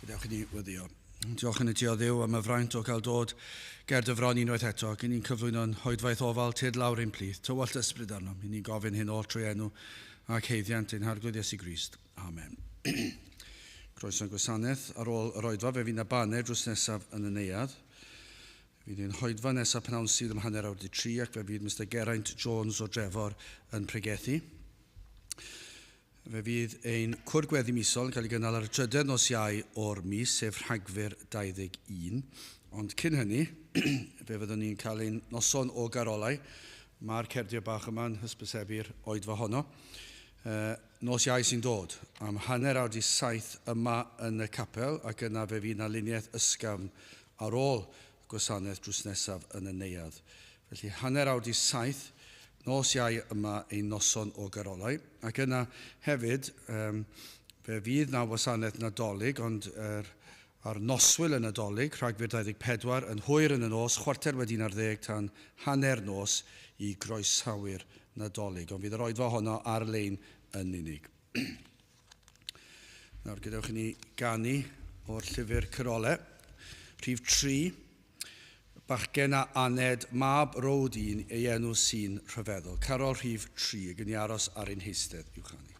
Gadewch i ni weddio. Diolch yn y ti o Dduw am y fraint o gael dod ger dy fron unwaith eto, ac i ni'n cyflwyno'n hoedfaeth ofal tyd lawr ein plith, tywallt ysbryd arnom, i ni'n gofyn hyn oll trwy enw ac haeddiant ein Harglwydd Iesu Grist. Amen. Croeso'n gwasanaeth ar ôl yr oedfa, fe fydd 'na baned drws nesaf yn y neuadd. Fydd ein hoedfa nesaf pnawn Sul am 2:30 ac fe fydd Mister Geraint Jones o Drefor yn pregethu. Fe fydd ein cwrdd gweddi misol yn cael ei gynnal ar y trydedd nos Iau o'r mis, sef Rhagfyr 21. Ond cyn hynny, fe fyddwn ni'n cael ein noson o garolau. Mae'r cerdiau bach yma'n hysbysebu'r oedfa honno. Nos Iau sy'n dod, am 6:30 yma yn y capel, ac yna fe fydd 'na luniaeth ysgafn ar ôl y gwasanaeth drws nesaf yn y neuadd. Felly 6:30, nos Iau yma ein noson o garolau. Ac yna hefyd, um, fe fydd na wasanaeth Nadolig, ond ar noswyl y Nadolig, Rhagfyr 24, yn hwyr yn y nos, 11:15 tan hanner nos i groesawu'r Nadolig. Ond fydd yr oedfa honno ar-lein yn unig. Nawr gadewch i ni ganu o'r llyfr Cyrole. Rhif 3, Bachgen a aned, mab rowd un, ei enw sy'n rhyfeddol. Carol rhif 3, ac yn ni aros ar ein heistedd i'w chanu.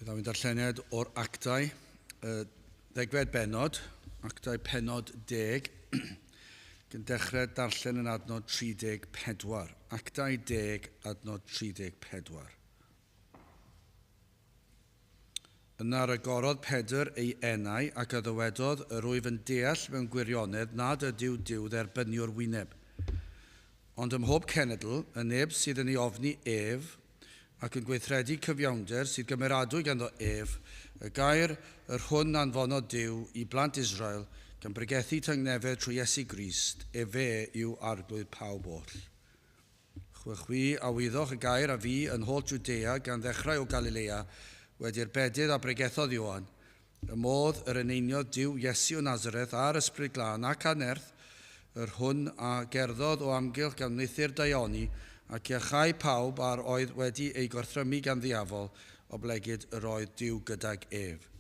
Fe ddaw'n darlleniad o'r Actau, y ddegfed bennod, Actau pennod 10, gan dechrau darllen yn adnod 34. Actau 10, adnod 34. Yna ragorodd Pedr ei enau ac a ddywedodd, yr wyf yn deall mewn gwirionedd nad ydyw Duw dderbyniwr wyneb. Ond ym mhob cenedl, y neb sydd yn ei ofni ef ac yn gweithredu cyfiawnder sydd gymeradwy ganddo ef, y gair yr hwn anfonodd Duw i blant Israel gan bregethu tangnefedd trwy Iesu Grist, efe yw arglwydd pawb oll. Chwi a wyddoch y gair a fi yn holl Jwdea gan ddechrau o Galilea, wedi'r bedydd a bregethodd Ioan, y modd yr eneiniodd Duw Iesu o Nazareth a'r Ysbryd Glân ac anerth, yr hwn a gerddodd o amgylch gan wneuthur daioni ac iachau pawb a'r oedd wedi ei gorthrymu gan ddiafol, oblegid yr oedd Duw gydag ef.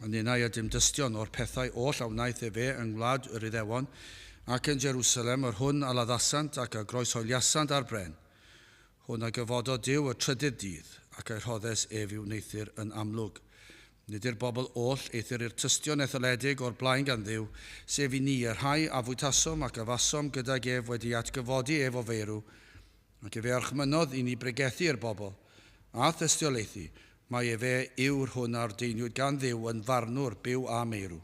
Ond ninnau ydym dystion o'r pethau oll a wnaeth efe yng ngwlad yr Iddewon ac yn Jerusalem, yr hwn a laddasant ac a groeshoeliasant ar bren. Hwn a gyfododd Duw y trydydd dydd, ac a'i rhoddes ef i'w wneuthur yn amlwg. Nid i'r bobl oll, eithr i'r tystion etholedig o'r blaen gan Dduw, sef i ni, y rhai a fwytasom ac a fasom gydag ef wedi atgyfodi ef o feirw, ac efe orchmynnodd i ni bregethu i'r bobl, a thystiolaethu, mai efe yw'r hwn a ordeiniwyd gan Dduw yn farnwr byw a meirw.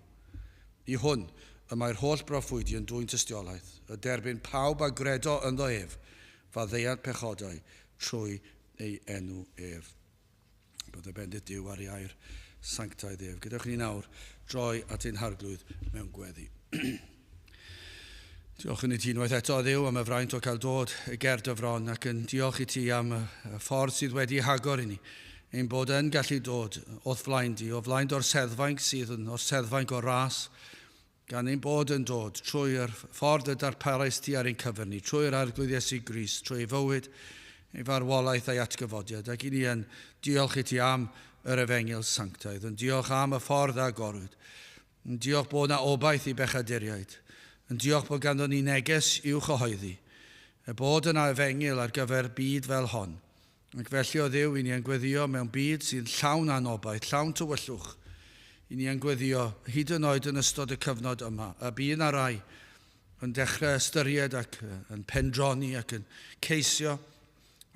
I hwn y mae'r holl broffwydi yn dwyn tystiolaeth, y derbyn pawb a gredo ynddo ef, faddeuant pechodau trwy ei enw ef. Bydd y bendith Duw ar ei air sanctaidd ef. Gadewch i ni nawr droi at ein harglwydd mewn gweddi. Diolch yn i ti unwaith eto, Dduw, am y fraint o cael dod ger dy fron ac yn diolch i ti am y ffordd sydd wedi hagor i ni. Ein bod yn gallu dod o'th flaen di, o flaen d'or seddfainc sydd yn o'r seddfainc o ras, gan ein bod yn dod trwy'r ffordd y darparais ti ar ein cyfer ni, trwy'r Arglwydd Iesu Grist, trwy ei fywyd, ei farwolaeth a'i atgyfodiad, ac i ni yn diolch i ti am yr efengyl sanctaidd, yn diolch am y ffordd a agorwyd, yn diolch bod na obaith i bechaduriaid, yn diolch bod ganddo ni neges i'w chyhoeddi, y bod yna efengyl ar gyfer byd fel hon. Ac felly o Dduw, i ni yn gweddio mewn byd sy'n llawn anobaith, llawn tywyllwch, i ni yn gweddio hyd yn oed yn ystod y cyfnod yma, y bu na rai yn dechrau ystyried ac yn pendroni ac yn ceisio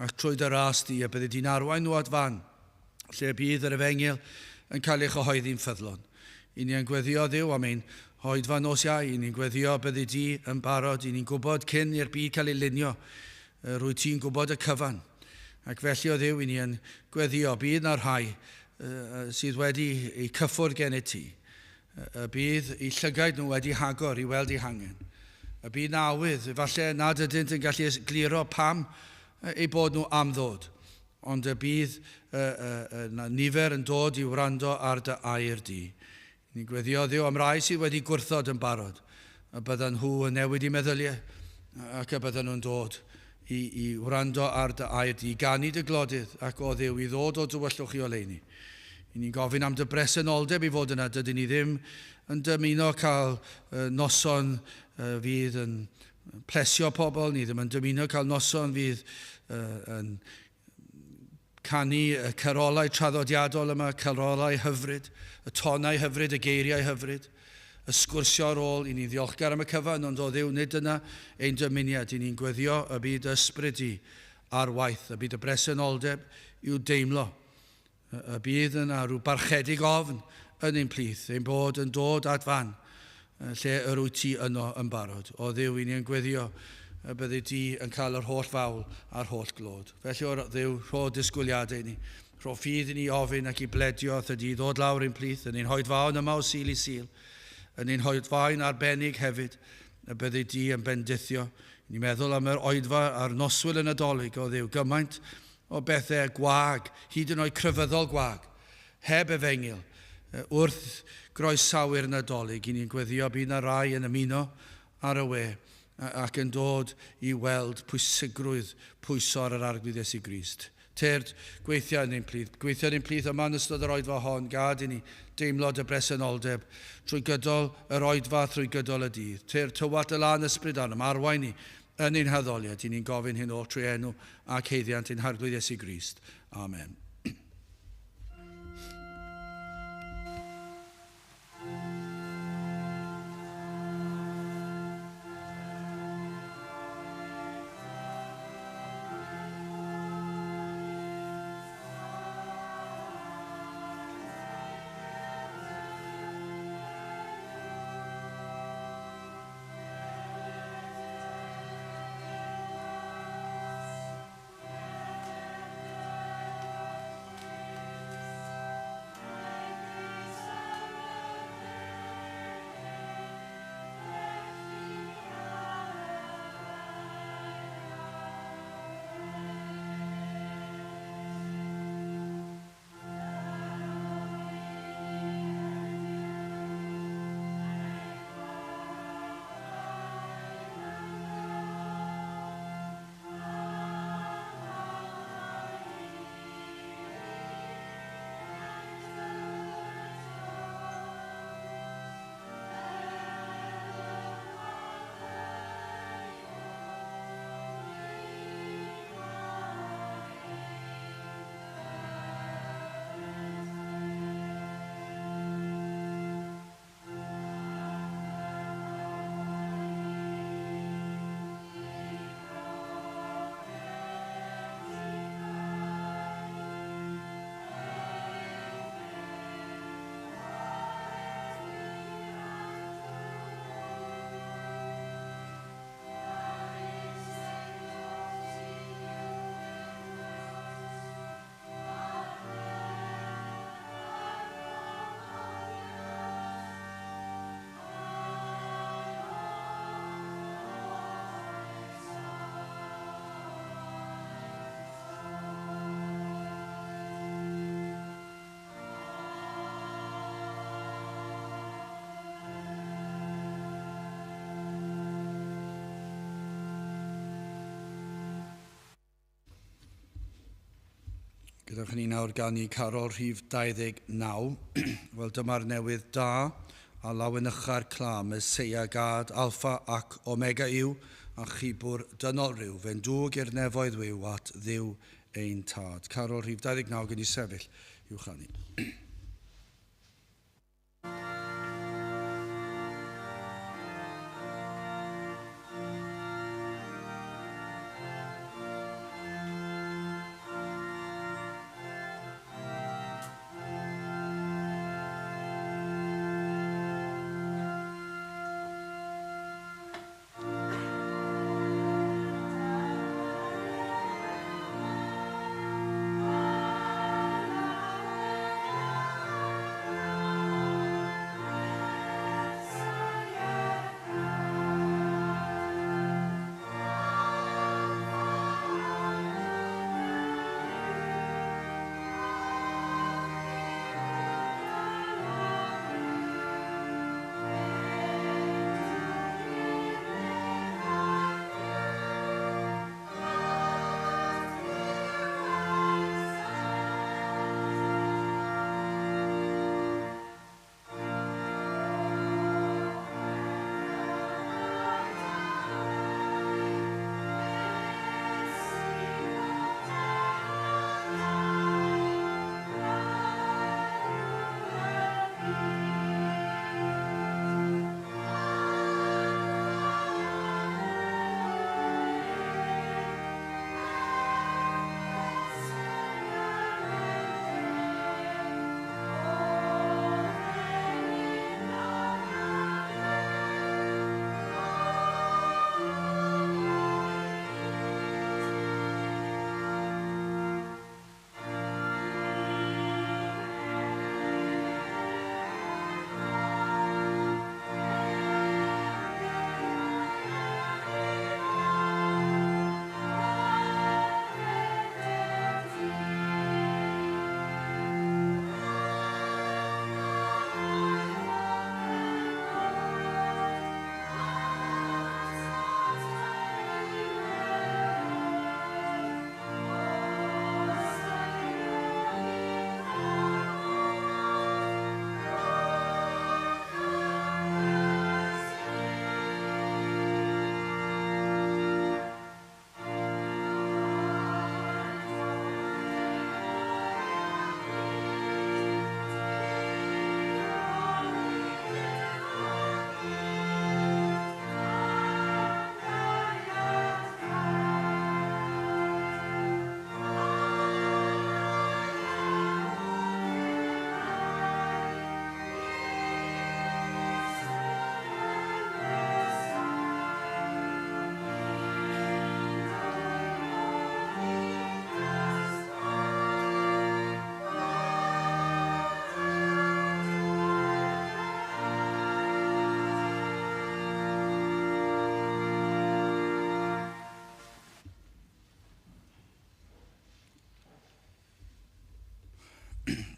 ac trwy dy ras di, a byddi di'n arwain nhw at fan lle bydd yr efengyl yn cael ei chyhoeddi'n ffyddlon. I ni yn gweddio Dduw am ein hoedfa nos Iau, i ni'n gweddio byddi di yn barod, i ni'n gwybod cyn i'r byd cael ei lunio, rwy ti'n gwybod y cyfan. Ac felly o Dduw, i ni yn gweddio bydd na rhai sydd wedi eu cyffwrdd gennyt ti, y bydd eu llygaid nhw wedi hagor i weld eu hangen. Y bydd na awydd, efallai nad ydynt yn gallu egluro pam eu bod nhw am ddod, ond y bydd na nifer yn dod i wrando ar dy air di. Ni'n gweddio Dduw am rai sydd wedi gwrthod yn barod, y byddan nhw yn newid eu meddyliau ac y byddan nhw'n dod i wrando ar dy air di, i ganu dy glodydd ac o Dduw i ddod o dywyllwch i oleuni. I ni'n gofyn am dy bresenoldeb i fod yna. Dydyn ni ddim yn dymuno cael noson fydd yn plesio pobl, ni ddim yn dymuno cael noson fydd yn canu y carolau traddodiadol yma, carolau hyfryd, y tonau hyfryd, y geiriau hyfryd, y sgwrsio ar ôl. I ni'n ddiolchgar am y cyfan, ond o Dduw, nid dyna ein dymuniad. I ni'n gweddio y byd ysbryd i ar waith, y byd y bresenoldeb i'w deimlo. Y bydd yna rhyw barchedig ofn yn ein plith, ein bod yn dod at fan lle yr wyt ti yno yn barod. O Dduw, i ni yn gweddio y byddi di yn cael yr holl fawl a'r holl glod. Felly o Dduw, rho disgwyliadau i ni. Rho ffydd i ni ofyn ac i bledio wrth y di ddod lawr ein plith, yn ein hoedfaon yma o Sul i Sul, yn ein hoedfaon arbennig hefyd, y byddi di yn bendithio. Ni'n meddwl am yr oedfa a'r noswyl y Nadolig, o Dduw, gymaint o bethau gwag, hyd yn oed crefyddol gwag, heb efengyl, wrth groesawu'r Nadolig. I ni'n gweddio bydd na rai yn ymuno ar y we ac yn dod i weld pwysigrwydd pwyso ar yr Arglwydd Iesu Grist. Tyrd, gweithio yn ein plith. Gweithio yn ein plith yma yn ystod yr oedfa hon. Gad i ni deimlo dy bresenoldeb trwy gydol yr oedfa, trwy gydol y dydd. Tyrd, tywallt y lân ysbryd arnom, arwain ni yn ein haddoliad. I ni'n gofyn hyn oll trwy enw ac haeddiant ein Harglwydd Iesu Grist. Amen. Gadewch i ni nawr ganu carol rhif 29. Wel, dyma'r newydd da a lawenycha'r cla, Meseia Gad, Alpha ac Omega yw, a chibwr dynol rhyw, fe'n dwg i'r nefoedd wiw at Dduw ein tad. Carol rhif 29 gen i sefyll i'w chanu.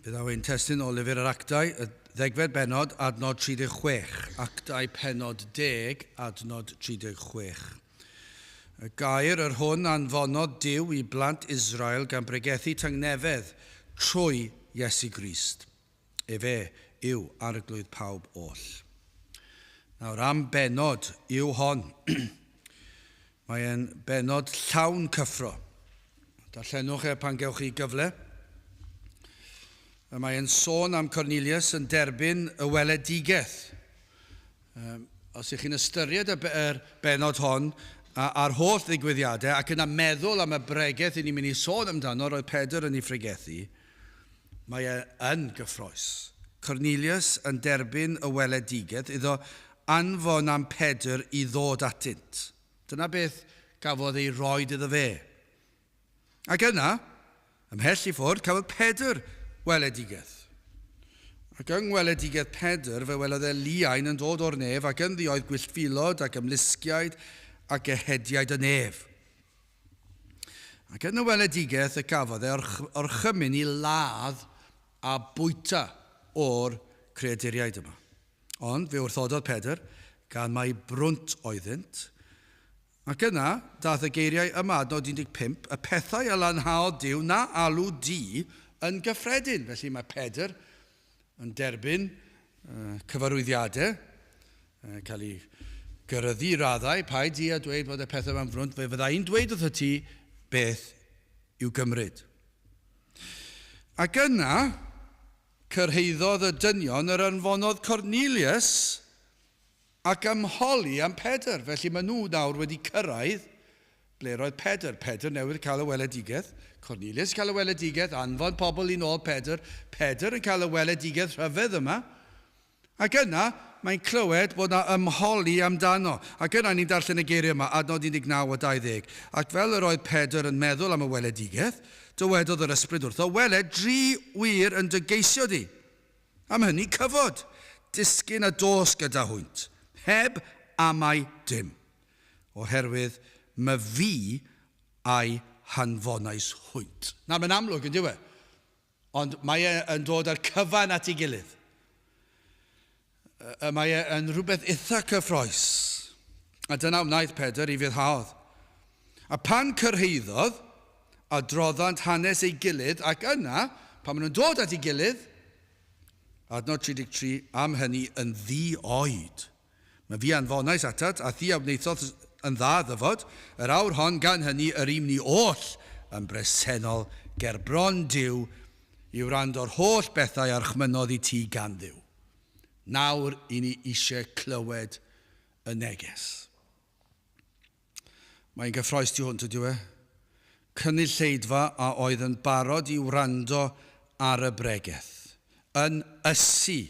Fe ddaw ein testun o lyfr yr Actau, y ddegfed bennod, adnod 36. Actau pennod 10, adnod 36. Y gair yr hwn anfonodd Duw i blant Israel gan bregethu tangnefedd trwy Iesu Grist. Efe yw arglwydd pawb oll. Nawr, am bennod yw hon. Mae'n bennod llawn cyffro. Darllenwch e pan gewch chi gyfle. Mae'n sôn am Cornelius yn derbyn y weledigaeth. Os ych chi'n ystyried y bennod hon a'r holl ddigwyddiadau ac yna meddwl am y bregeth i ni'n mynd i sôn amdano, roedd Pedr yn ei phregethu, mae e yn gyffrous. Cornelius yn derbyn y weledigaeth iddo anfon am Pedr i ddod atynt. Dyna beth gafodd ei roed iddo fe. Ac yna, ymhell i ffwrdd, cafodd Pedr weledigaeth. Ac yng ngweledigaeth Pedr, fe welodd e liain yn dod o'r nef ac ynddi oedd gwylltfilod ac ymlusgiaid ac ehediaid y nef. Ac yn y weledigaeth y gafodd e orchymyn i ladd a bwyta o'r creaduriaid yma. Ond fe wrthododd Pedr, gan mai brwnt oeddynt, Ac yna, daeth y geiriau yma, adnod 15, y pethau a lanhaodd Duw na alw di yn gyffredin. Felly mae Pedr yn derbyn cyfarwyddiadau, cael ei gyrryddu i raddau, paid di a dweud bod y pethau yma'n frwnt, fe fydda i'n dweud wrtho ti beth i'w gymryd. Ac yna, cyrhaeddodd y dynion yr anfonodd Cornelius ac ymholi am Pedr. Felly maen nhw nawr wedi cyrraedd ble roedd Pedr. Pedr newydd cael y weledigaeth. Cornelius cael y weledigaeth, anfon pobl i nôl Pedr. Pedr yn cael y weledigaeth rhyfedd yma. Ac yna, mae'n clywed bod 'na ymholi amdano. Ac yna ni'n darllen y geiriau yma, adnod 19 a 20. Ac fel yr oedd Pedr yn meddwl am y weledigaeth, dywedodd yr ysbryd wrtho, Wele, dri ŵyr yn dy geisio di. Am hynny cyfod, disgyn a dos gyda hwynt, heb amau dim, oherwydd myfi a'i hanfonais hwynt. Na, mae'n amlwg, yn dyw e? Ond mae e yn dod â'r cyfan at ei gilydd. Mae e yn rhywbeth eitha cyffroes. A dyna wnaeth Pedr i fuddhaodd. A pan cyrhaeddodd, adroddant hanes ei gilydd, ac yna, pan maen nhw'n dod at ei gilydd, adnod 33, am hynny yn ddi-oed. Mae fi anfonais atat, a thi a wnaethodd yn dda ddyfod, yr awr hon gan hynny yr ym ni oll yn bresennol ger bron Duw i wrando'r holl bethau archmynnodd i ti gan Dduw. Nawr i ni eisiau clywed y neges. Mae'n gyffroes tu hwnt ydyw e? Cynulleidfa a oedd yn barod i wrando ar y bregeth, yn ysu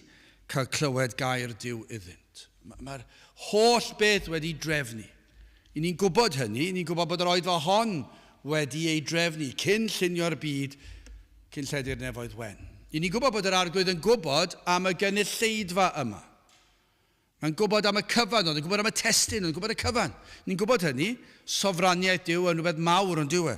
cael clywed gair Duw iddynt. Mae'r holl beth wedi drefnu. I ni'n gwybod hynny, i ni'n gwybod bod yr oedfa hon wedi ei drefnu cyn llunio'r byd, cyn lledu'r nefoedd wen. I ni'n gwybod bod yr Arglwydd yn gwybod am y gynulleidfa yma. Mae'n gwybod am y cyfan, oedd yn gwybod am y testun, oedd yn gwybod y cyfan. Ni'n gwybod hynny, sofraniaeth Duw yn rhywbeth mawr ond dyw e.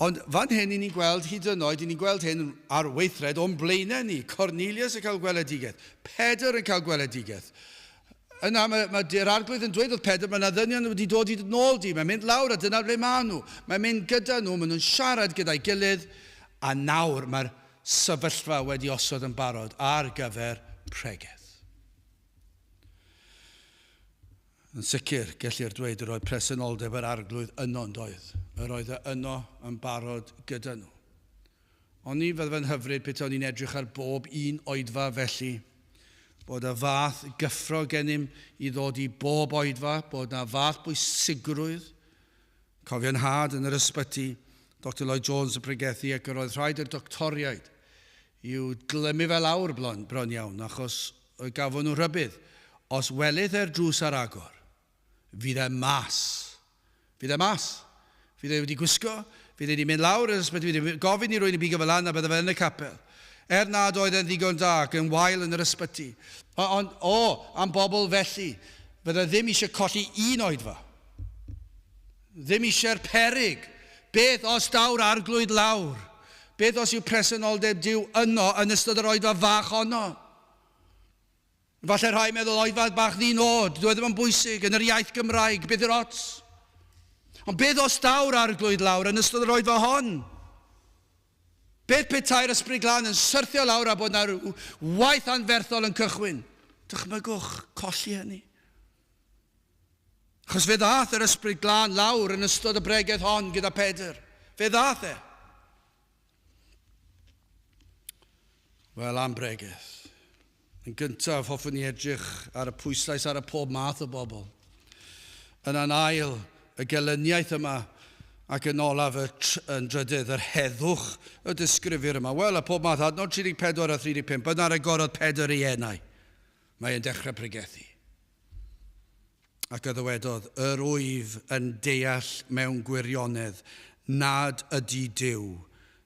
Ond fan hyn, i ni'n gweld hyd yn oed, i ni'n gweld hyn ar weithred o'n blaenau ni. Cornelius yn cael gweledigaeth, Pedr yn cael gweledigaeth. Yna mae, mae yr arglwydd yn dweud wrth Pedr, mae yna ddynion wedi dod i nôl di, mae'n mynd lawr a dyna ble maen nhw. Mae'n mynd gyda nhw, maen nhw'n siarad gyda'i gilydd, a nawr mae'r sefyllfa wedi osod yn barod ar gyfer pregeth. Yn sicr, gellir dweud yr oedd presenoldeb yr Arglwydd yno yn doedd. Yr oedd e yno yn barod gyda nhw. Ond ni fydde fe'n hyfryd petawn ni'n edrych ar bob un oedfa felly, bod y fath gyffro gennym i ddod i bob oedfa, bod na fath bwysigrwydd. Cofio'n nhad yn yr ysbyty, Doctor Lloyd Jones yn pregethu ac yr oedd rhaid i'r doctoriaid i'w glymu fe lawr bron, bron iawn, achos oedd gafon nhw rhybudd. Os welith e'r drws ar agor, fydd e mas. Fydd e mas. Fydd e wedi gwisgo, fydd e wedi mynd lawr i'r ysbyty, fydd e gofyn i rwy'n i bigo fe lan a bydde fe yn y capel. Er nad oedd e'n ddigon da ac yn wael yn yr ysbyty. Ond, o, am bobl felly, fydde ddim eisiau colli un oedfa. Ddim eisiau'r peryg. Beth os daw'r arglwydd lawr? Beth os yw presenoldeb Duw yno yn ystod yr oedfa fach honno? Falle rhai meddwl oedfa bach ddi-nod, dyw e ddim yn bwysig yn yr iaith Gymraeg, beth yw'r ots? Ond beth os daw'r arglwydd lawr yn ystod yr oedfa hon? Beth petai'r Ysbryd Glân yn syrthio lawr a bod 'na rhyw waith anferthol yn cychwyn? Dychmygwch colli hynny. Achos fe ddaeth yr Ysbryd Glân lawr yn ystod y bregeth hon gyda Pedr. Fe ddaeth e. Wel, am bregeth. Yn gyntaf, hoffwn i edrych ar y pwyslais ar y pob math o bobl. Yna'n ail, y gelyniaeth yma, ac yn olaf, y yn drydydd, yr heddwch y disgrifir yma. Wel, y pob math, adnod 34 a 35, yna agorodd Pedr ei enau. Mae e'n dechrau pregethu. Ac a ddywedodd, Yr wyf yn deall mewn gwirionedd nad ydy Duw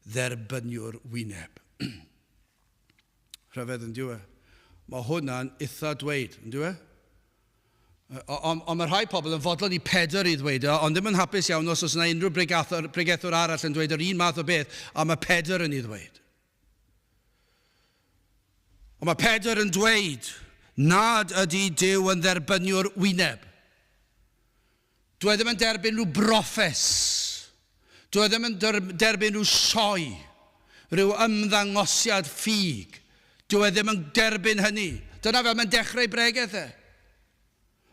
dderbyniwr wyneb. Rhyfedd yn dyw e? Mae hwnna'n itha dweud, yn dyw e? Ond on mae rhai pobl yn fodlon i Pedr i ddweud o, ond ddim yn hapus iawn os oes yna unrhyw bregethwr, pregethwr arall yn dweud yr un math o beth a mae Pedr yn ei ddweud. Ond mae Pedr yn dweud nad ydy Duw yn dderbyniwr wyneb. Dwi e ddim yn derbyn rhyw broffes. Dwi e ddim yn derbyn rhyw sioe, rhyw ymddangosiad ffug. Dwi e ddim yn derbyn hynny. Dyna fel mae'n dechrau bregeth e.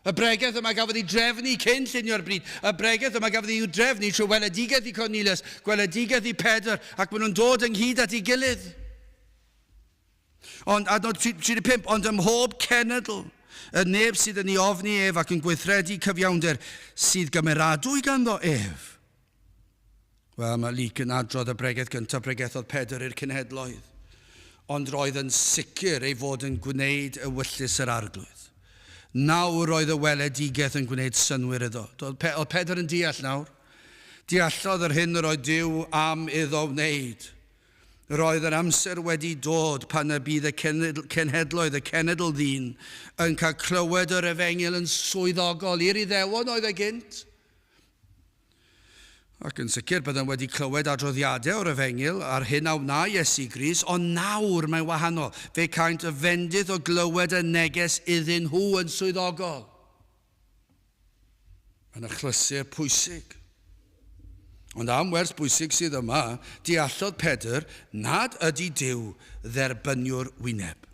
Y bregeth yma gafodd ei drefnu cyn llunio'r bryd. Y bregeth yma gafodd ei drefnu trwy weledigaeth i Cornelius, gweledigaeth i Pedr, ac maen nhw'n dod ynghyd at ei gilydd. Ond, adnod 35, ond ym mhob cenedl, y neb sydd yn ei ofni ef ac yn gweithredu cyfiawnder sydd gymeradwy ganddo ef. Wel, mae Luc yn adrodd y bregeth gyntaf bregethodd Pedr i'r cenhedloedd, ond roedd yn sicr ei fod yn gwneud ewyllys yr Arglwydd. Nawr roedd y weledigaeth yn gwneud synnwyr iddo. Oedd Pedr yn deall nawr. Deallodd yr hyn yr oedd Duw am iddo wneud. Roedd yr amser wedi dod pan y bydd y cenhedloedd, y cenedl ddyn, yn cael clywed yr efengyl yn swyddogol i'r Iddewon oedd e gynt. Ac yn sicr byddem wedi clywed adroddiadau o'r efengyl a'r hyn a wna Iesu Grist, ond nawr mae'n wahanol. Fe caent y fendith o glywed y neges iddyn nhw yn swyddogol. Mae'n achlysur pwysig. Ond am wers bwysig sydd yma, deallodd Pedr nad ydy Duw dderbyniwr wyneb.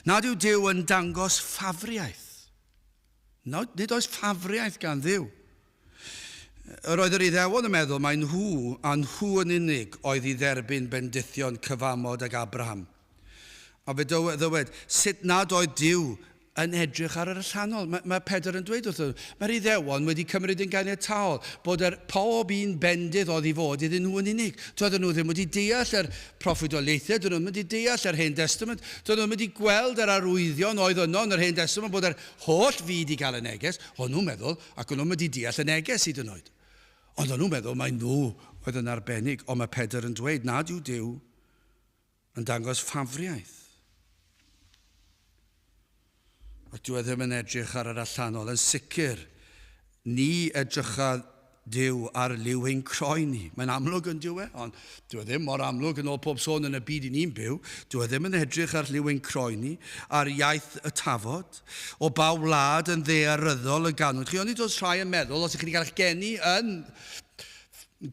Nad yw Duw yn dangos ffafriaeth. No, nid oes ffafriaeth gan Dduw. Yr oedd yr Iddewon yn meddwl mai nhw a nhw yn unig oedd i dderbyn bendithion cyfamod ag Abraham. A fe ddywed, sut nad oedd Duw yn edrych ar yr allanol. Mae, mae Pedr yn dweud wrthyn nhw, mae'r Iddewon wedi cymryd yn ganiataol bod yr pob un bendith oedd i fod iddyn nhw yn unig. Doedden nhw ddim wedi deall yr proffwydoliaethau, doedden nhw ddim wedi deall yr Hen Destament, doedden nhw ddim wedi gweld yr arwyddion oedd yno yn yr Hen Destament bod yr holl fyd i gael y neges. O'n nhw'n meddwl, ac o'n nhw'n wedi deall y neges hyd yn oed. Ond o'n nhw'n meddwl mai nhw oedd yn arbennig, ond mae Pedr yn dweud nad yw Duw yn dangos ffafriaeth. Ac dyw e ddim yn edrych ar yr allanol. Yn sicr, ni edrycha Duw ar liw ein croen ni. Mae'n amlwg yn dyw e, ond dyw e ddim mor amlwg yn ôl pob sôn yn y byd i ni'n byw. Dyw e ddim yn edrych ar liw ein croen ni, ar iaith y tafod, o ba wlad yn ddaearyddol y ganwyd chi. Ond nid oes rhai yn meddwl, os ych chi wedi cael eich geni yn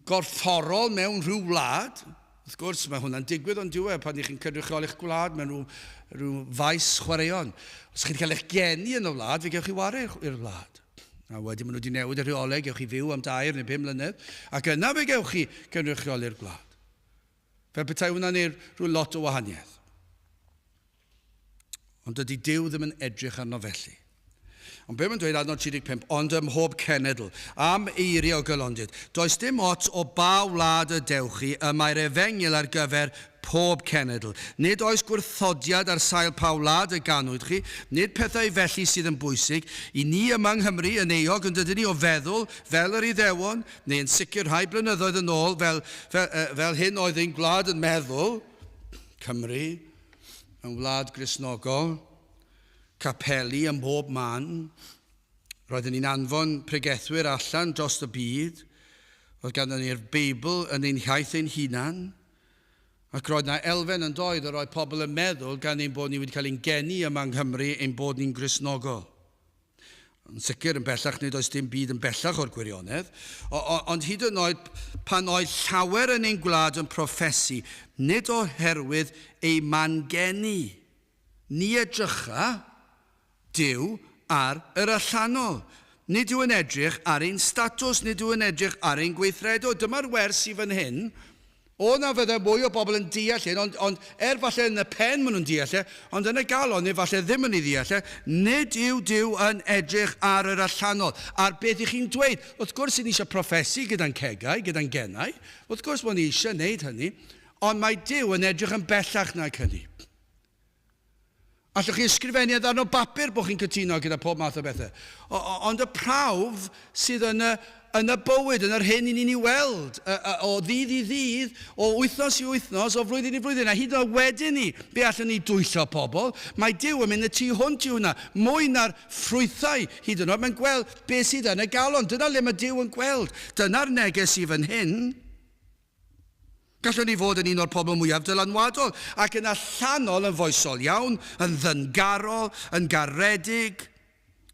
gorfforol mewn rhyw wlad, Wrth gwrs, mae hwnna'n digwydd ond dyw e pan ych chi'n cynrychioli'ch gwlad mewn rhyw, rhyw faes chwaraeon. Os chi'n cael eich geni yn y wlad, fe gewch chi ware i'r wlad. A wedyn maen nhw wedi newid y rheolau, gewch chi fyw am dair neu bum mlynedd, ac yna fe gewch chi gynrychioli'r gwlad. Fel petai hwnna'n neud rhyw lot o wahaniaeth. Ond dydy Duw ddim yn edrych arno felly. Ond be mae'n dweud adnod 35, ond ym mhob cenedl, am eiriau o gylondid, does dim ots o ba wlad y dewch chi, y mae'r efengyl ar gyfer pob cenedl. Nid oes gwrthodiad ar sail pa wlad y ganwyd chi, nid pethau felly sydd yn bwysig. I ni yma yng Nghymru, yn euog yn dydyn ni o feddwl fel yr Iddewon, neu yn sicr rhai blynyddoedd yn ôl fel, fel, fel hyn oedd ein gwlad yn meddwl, Cymru, yn wlad Gristnogol, capeli ym mhob man. Roedden ni'n anfon pregethwyr allan dros y byd. Roedd ganddon ni'r Beibl yn ein hiaith ein hunan. Ac roedd na elfen yn doedd yr oedd pobl yn meddwl gan ein bod ni wedi cael ein geni yma yng Nghymru ein bod ni'n Gristnogol. Yn sicr, yn bellach, nid oes dim byd yn bellach o'r gwirionedd, ond hyd yn oed pan oedd llawer yn ein gwlad yn proffesu, nid oherwydd eu man geni. Ni edrycha Duw ar yr allanol. Nid yw yn edrych ar ein statws, nid yw yn edrych ar ein gweithredoedd. Dyma'r wers i fan hyn. O na fydde mwy o bobl yn deall hyn, ond, ond er falle yn y pen maen nhw'n deall e, ond yn y galon neu falle ddim yn ei ddeall e, nid yw Duw yn edrych ar yr allanol, ar beth i chi'n dweud. Wrth gwrs, i ni eisiau proffesu gyda'n cegau, gyda'n genau, wrth gwrs bod ni eisiau gwneud hynny, ond mae Duw yn edrych yn bellach nag hynny. Allwch chi ysgrifennu ar ddarn o bapur bod chi'n cytuno gyda pob math o bethau. O, o, ond y prawf sydd yn y, yn y bywyd, yn yr hyn i ni'n ei weld, o ddydd i ddydd, o wythnos i wythnos, o flwyddyn i flwyddyn, a hyd yn oed wedyn ni, be allwn ni dwyllo pobl? Mae Duw yn mynd y tu hwnt i hwnna, mwy na'r ffrwythau hyd yn oed. Mae'n gweld beth sydd yn y galon. Dyna le mae Duw yn gweld. Dyna'r neges i fan hyn. Gallwn ni fod yn un o'r pobl mwyaf dylanwadol ac yn allanol yn foesol iawn, yn ddyngarol, yn garedig.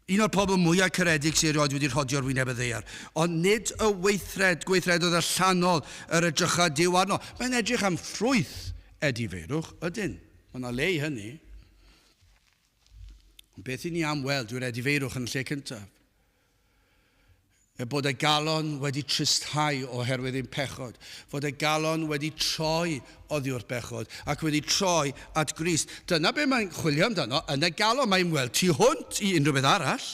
Un o'r pobl mwyaf caredig sydd erioed wedi rhodio'r wyneb y ddaear. Ond nid y weithred, gweithredoedd allanol yr edrycha Duw arno. Mae'n edrych am ffrwyth edifeirwch, ydyn. Mae yna le i hynny. Ond beth i ni am weld yw'r edifeirwch yn y lle cyntaf. Er bod y galon wedi tristhau oherwydd ein pechod, fod y galon wedi troi oddi wrth bechod ac wedi troi at Grist. Dyna be mae'n chwilio amdano yn y galon. Mae'n weld tu hwnt i unrhyw beth arall.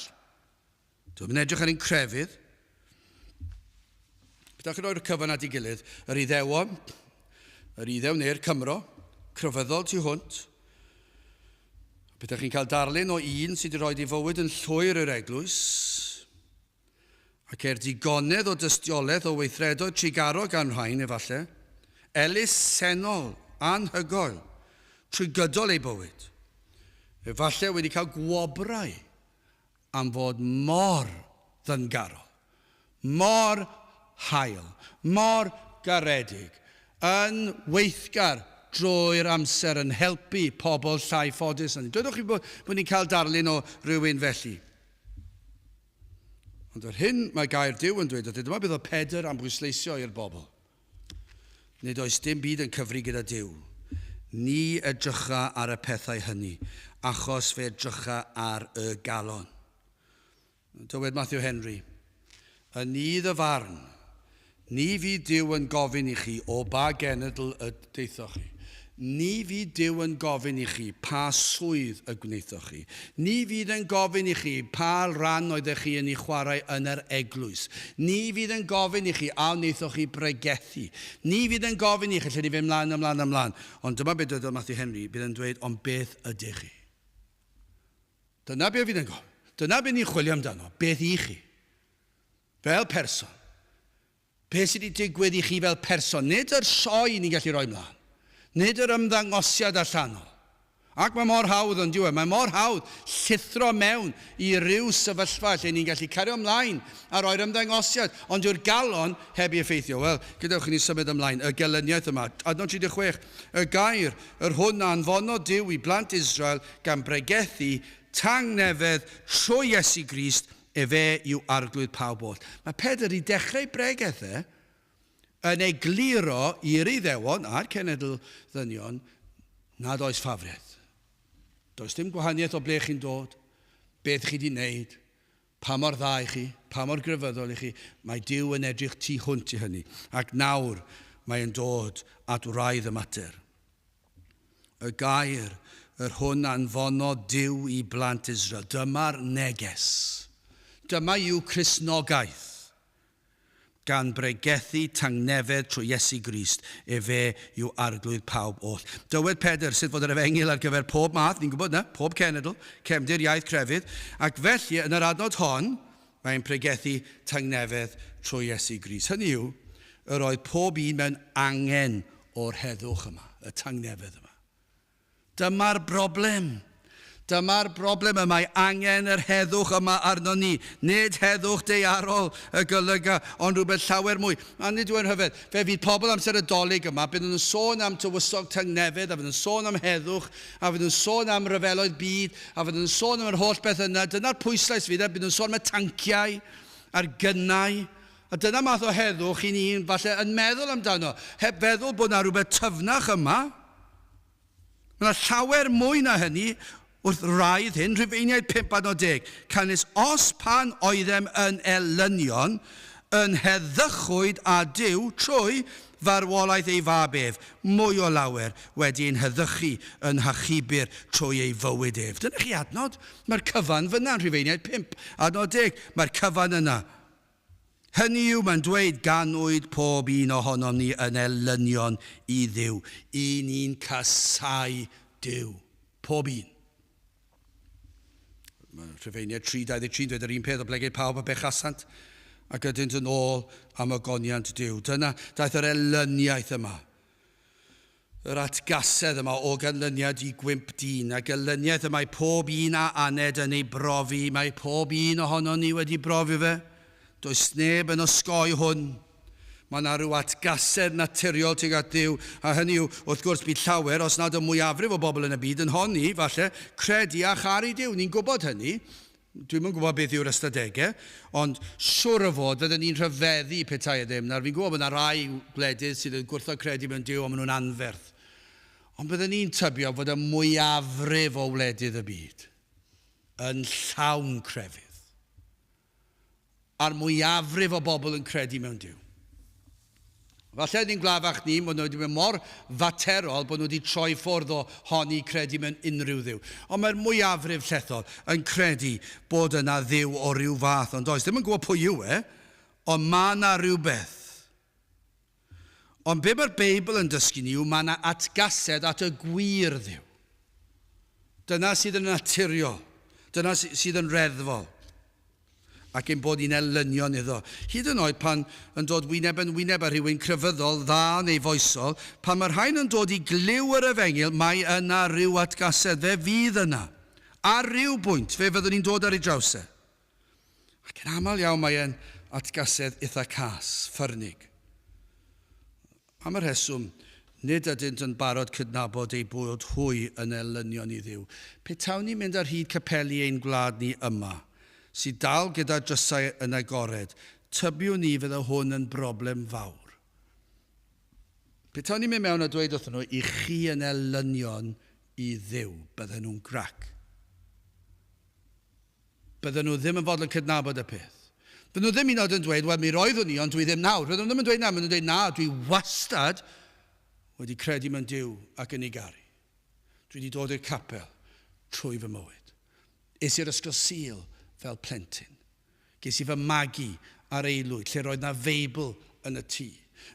Dwi'n edrych ar ein crefydd. Beth chi'n rhoi'r cyfan at ei gilydd, yr Iddewon, yr Iddew neu'r Cymro, crefyddol tu hwnt. Bydech chi'n cael darlun o un sydd wedi rhoi ei fywyd yn llwyr i'r eglwys, ac er digonedd o dystiolaeth o weithredoedd trugarog gan rhain, efallai, elusennol, anhygoel, trwy gydol ei bywyd. Efallai wedi cael gwobrau am fod mor ddyngarol, mor hael, mor garedig, yn weithgar drwy'r amser yn helpu pobl llai ffodus na ni. Dwedwch chi bod, bod ni'n cael darlun o rywun felly. Ond yr hyn mae gair Duw yn dweud, dyma beth oedd Pedr am bwysleisio i'r bobl. Nid oes dim byd yn cyfri gyda Duw. Ni edrycha ar y pethau hynny, achos fe edrycha ar y galon. Dywed Matthew Henry, Yn nydd y farn, ni fydd Duw yn gofyn i chi o ba genedl y daethoch chi. Ni fydd Duw yn gofyn i chi pa swydd y gwnaethoch chi. Ni fydd yn gofyn i chi pa ran oeddech chi yn ei chwarae yn yr eglwys. Ni fydd yn gofyn i chi a wnaethoch chi bregethu. Ni fydd yn gofyn i chi, lle ni fynd mlaen, ymlaen, ymlaen. Ond dyma beth dwedodd Matthew Henry, bydd yn dweud, ond beth ydych chi? Dyna beth fydd yn gofyn. Dyna beth ni'n chwilio amdano, beth i chi? Fel person. Beth sydd wedi digwydd i chi fel person, nid yr sioe ni'n gallu rhoi mlaen, nid yr ymddangosiad allanol. Ac mae mor hawdd ond yw e, mae mor hawdd llithro mewn i ryw sefyllfa lle ni'n gallu cario ymlaen a roi'r ymddangosiad, ond yw'r galon heb ei effeithio. Wel, gadewch i ni symud ymlaen, y gelyniaeth yma. Adnod 36, y gair, yr hwn a anfonodd Duw i blant Israel gan bregethu tangnefedd trwy Iesu Grist, Efe yw Arglwydd pawb oll. Mae Pedr i dechrau bregeth e yn egluro i'r Iddewon a'r cenedl ddynion nad oes ffafriaeth. Does dim gwahaniaeth o ble chi'n dod, beth chi wedi wneud, pa mor dda i chi, pa mor grefyddol i chi, mae Duw yn edrych tu hwnt i hynny. Ac nawr mae'n dod at wraidd y mater. Y gair, yr hwn anfonodd Duw i blant Israel. Dyma'r neges. Dyma yw Cristnogaeth. Gan bregethu tangnefedd trwy Iesu Grist, efe yw arglwydd pawb oll. Dywed Pedr sut fod yr efengyl ar gyfer pob math, ni'n gwybod na, pob cenedl, cefndir, iaith, crefydd, ac felly yn yr adnod hon, mae'n pregethu tangnefedd trwy Iesu Grist. Hynny yw, yr oedd pob un mewn angen o'r heddwch yma, y tangnefedd yma. Dyma'r broblem. Dyma'r broblem y mae angen yr heddwch yma arno ni. Nid heddwch daearol y golyga, ond rhywbeth llawer mwy. A nid yw'n rhyfedd. Fe fydd pobl amser y Dolig yma, bydden nhw'n sôn am tywysog tangnefedd, a fydden nhw'n sôn am heddwch, a fydden nhw'n sôn am ryfeloedd byd, a fydden nhw'n sôn am yr holl beth yna. Dyna'r pwyslais fydd e. Bydden nhw'n sôn am y tanciau a'r gynnau. A dyna math o heddwch i ni'n falle yn meddwl amdano, heb feddwl bod 'na rhywbeth tyfnach yma. Mae 'na llawer mwy na hynny wrth wraidd hyn, Rhufeiniaid 5 adnod 10, Canys os pan oeddem yn elynion, yn heddychwyd â Duw trwy farwolaeth ei Fab ef, mwy o lawer wedi ein heddychu yn hachubir trwy ei fywyd ef. Dyna chi adnod. Mae'r cyfan fyna yn Rhufeiniaid 5 adnod 10. Mae'r cyfan yna. Hynny yw, mae'n dweud, ganwyd pob un ohonom ni yn elynion i Dduw. I ni'n casáu Duw. Pob un. Mae Rhufeiniaid 3.23 yn dweud yr un peth, oblegid pawb a bechasant ac ydynt yn ôl am ogoniant Duw. Dyna daeth yr elyniaeth yma. Yr atgasedd yma o ganlyniad i gwymp dyn, a gelyniaeth y mae pob un a aned yn ei brofi, mae pob un ohonon ni wedi brofi fe. Does neb yn osgoi hwn. Mae yna rhyw atgasedd naturiol tuag at Dduw, a hynny yw, wrth gwrs, bydd llawer, os nad y mwyafrif o bobl yn y byd, yn honni, falle, credu a charu Duw. Ni'n gwybod hynny. Dwi'm yn gwybod beth yw'r ystadegau, ond siwr o fod fydden ni'n rhyfeddu petai e ddim. Nawr fi'n gwybod bod yna rai gwledydd sydd yn gwrthod credu mewn Duw, ond maen nhw'n anferth. Ond bydden ni'n tybio fod y mwyafrif o wledydd y byd yn llawn crefydd. A'r mwyafrif o bobl yn credu mewn Duw. Falle ni'n gwlafach ni, bod nhw wedi mynd mor faterol bod nhw wedi troi ffwrdd o honni credu mewn unrhyw dduw. Ond mae'r mwyafrif llethol yn credu bod yna dduw o ryw fath, ond does, ddim yn gwybod pwy yw e, ond mae yna rhywbeth. Ond be mae'r Beibl yn dysgu ni yw mae yna atgasedd at y gwir Dduw. Dyna sydd yn naturiol. Dyna sydd yn reddfol. Ac ein bod ni'n elynion iddo. Hyd yn oed pan yn dod wyneb yn wyneb â rhywun crefyddol, dda neu foesol, pan mae'r rhain yn dod i glyw yr efengyl, mae yna ryw atgasedd. Fe fydd yna. Ar ryw bwynt, fe fyddwn ni'n dod ar ei draws e. Ac yn aml iawn mae e'n atgasedd eitha cas, ffyrnig. Am y rheswm, nid ydynt yn barod cydnabod eu bod hwy yn elynion i Dduw. Petawn ni'n mynd ar hyd capeli ein gwlad ni yma, sydd dal gyda drysau yn agored, tybiwn i fydde hwn yn broblem fawr. Petawn ni'n mynd mewn a dweud wrthyn nhw, i chi yn elynion i Dduw, bydden nhw'n grac. Bydden nhw ddim yn fodlon cydnabod y peth. Bydden nhw ddim un oed yn dweud, wel, mi roeddwn i, ond dwi ddim nawr. Bydden nhw ddim yn dweud na, maen nhw'n dweud, na, dwi wastad wedi credu mewn Duw ac yn ei garu. Dwi wedi dod i'r capel trwy fy mywyd. Es i'r ysgol Sul fel plentyn. Ges i fy magu ar aelwyd lle roedd 'na Feibl yn y tŷ.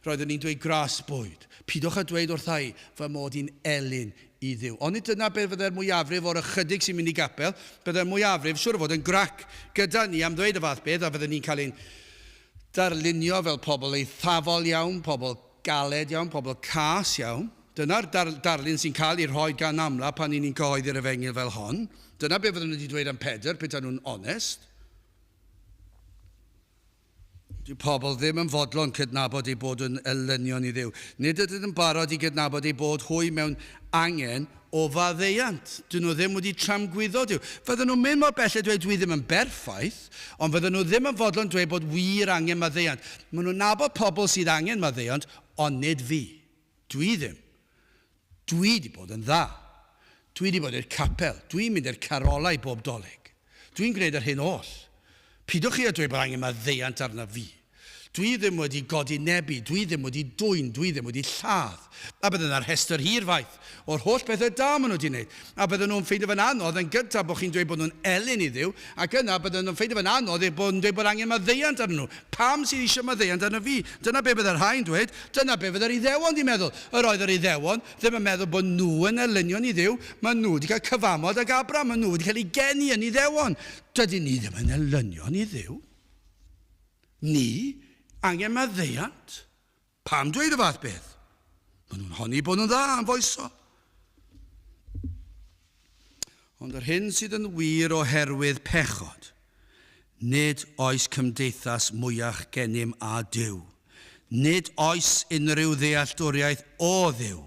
Roeddwn i'n dweud gras bwyd. Pidwch â dweud wrtha i fy mod i'n elyn i Dduw. Onid dyna be fydde'r mwyafrif o'r ychydig sy'n mynd i gapel? Bydde'r mwyafrif, siŵr o fod, yn grac gyda ni am ddweud y fath beth, a fydden ni'n cael ein darlunio fel pobl eithafol iawn, pobl galed iawn, pobl cas iawn. Dyna'r dar darlun sy'n cael ei rhoi gan amla pan 'y ni'n cyhoeddi'r efengyl fel hon. Dyna be fydden nhw wedi dweud am Pedr, petai nhw'n onest. Dyw pobl ddim yn fodlon cydnabod eu bod yn elynion i Dduw. Nid ydyn yn barod i gydnabod eu bod hwy mewn angen o faddeuant. Dyn nhw ddim wedi tramgwyddo Duw. Fydden nhw'n mynd mor bell a dweud dwi ddim yn berffaith, ond fydden nhw ddim yn fodlon dweud bod wir angen maddeuant. Maen nhw'n nabod pobl sydd angen maddeuant, ond nid fi. Dwi ddim. Dwi 'di bod yn dda. Dwi 'di bod i'r capel. Dwi'n mynd i'r carolau bob Dolig. Dwi'n gwneud yr hyn oll. Pidwch chi â dweud bod angen maddeuant arnaf fi. Dwi ddim wedi godi nebu, dwi ddim wedi dwyn, dwi ddim wedi lladd. A bydde 'na rhestr hir faith o'r holl bethau da maen nhw wedi wneud. A bydden nhw'n ffeindio fe'n anodd yn gyntaf bod chi'n dweud bod nhw'n elyn i Dduw, ac yna bydden nhw'n ffeindio fe'n anodd eich bod yn dweud bod angen maddeuant arnyn nhw. Pam sydd eisiau maddeuant arno fi? Dyna be fydde'r rhai'n dweud. Dyna be fydde'r Iddewon 'di meddwl. Yr oedd yr Iddewon ddim yn meddwl bod nhw yn elynion i Dduw. Maen nhw wedi cael cyfamod ag Abraham. Maen nhw wedi cael eu geni yn Iddewon. Dydyn ni ddim yn elynion i Dduw. Ni angen maddeuant. Pam dweud y fath beth? Maen nhw'n honni bod nhw'n dda am foesol. Ond yr hyn sydd yn wir oherwydd pechod, nid oes cymdeithas mwyach gennym â Duw. Nid oes unrhyw ddealltwriaeth o Dduw.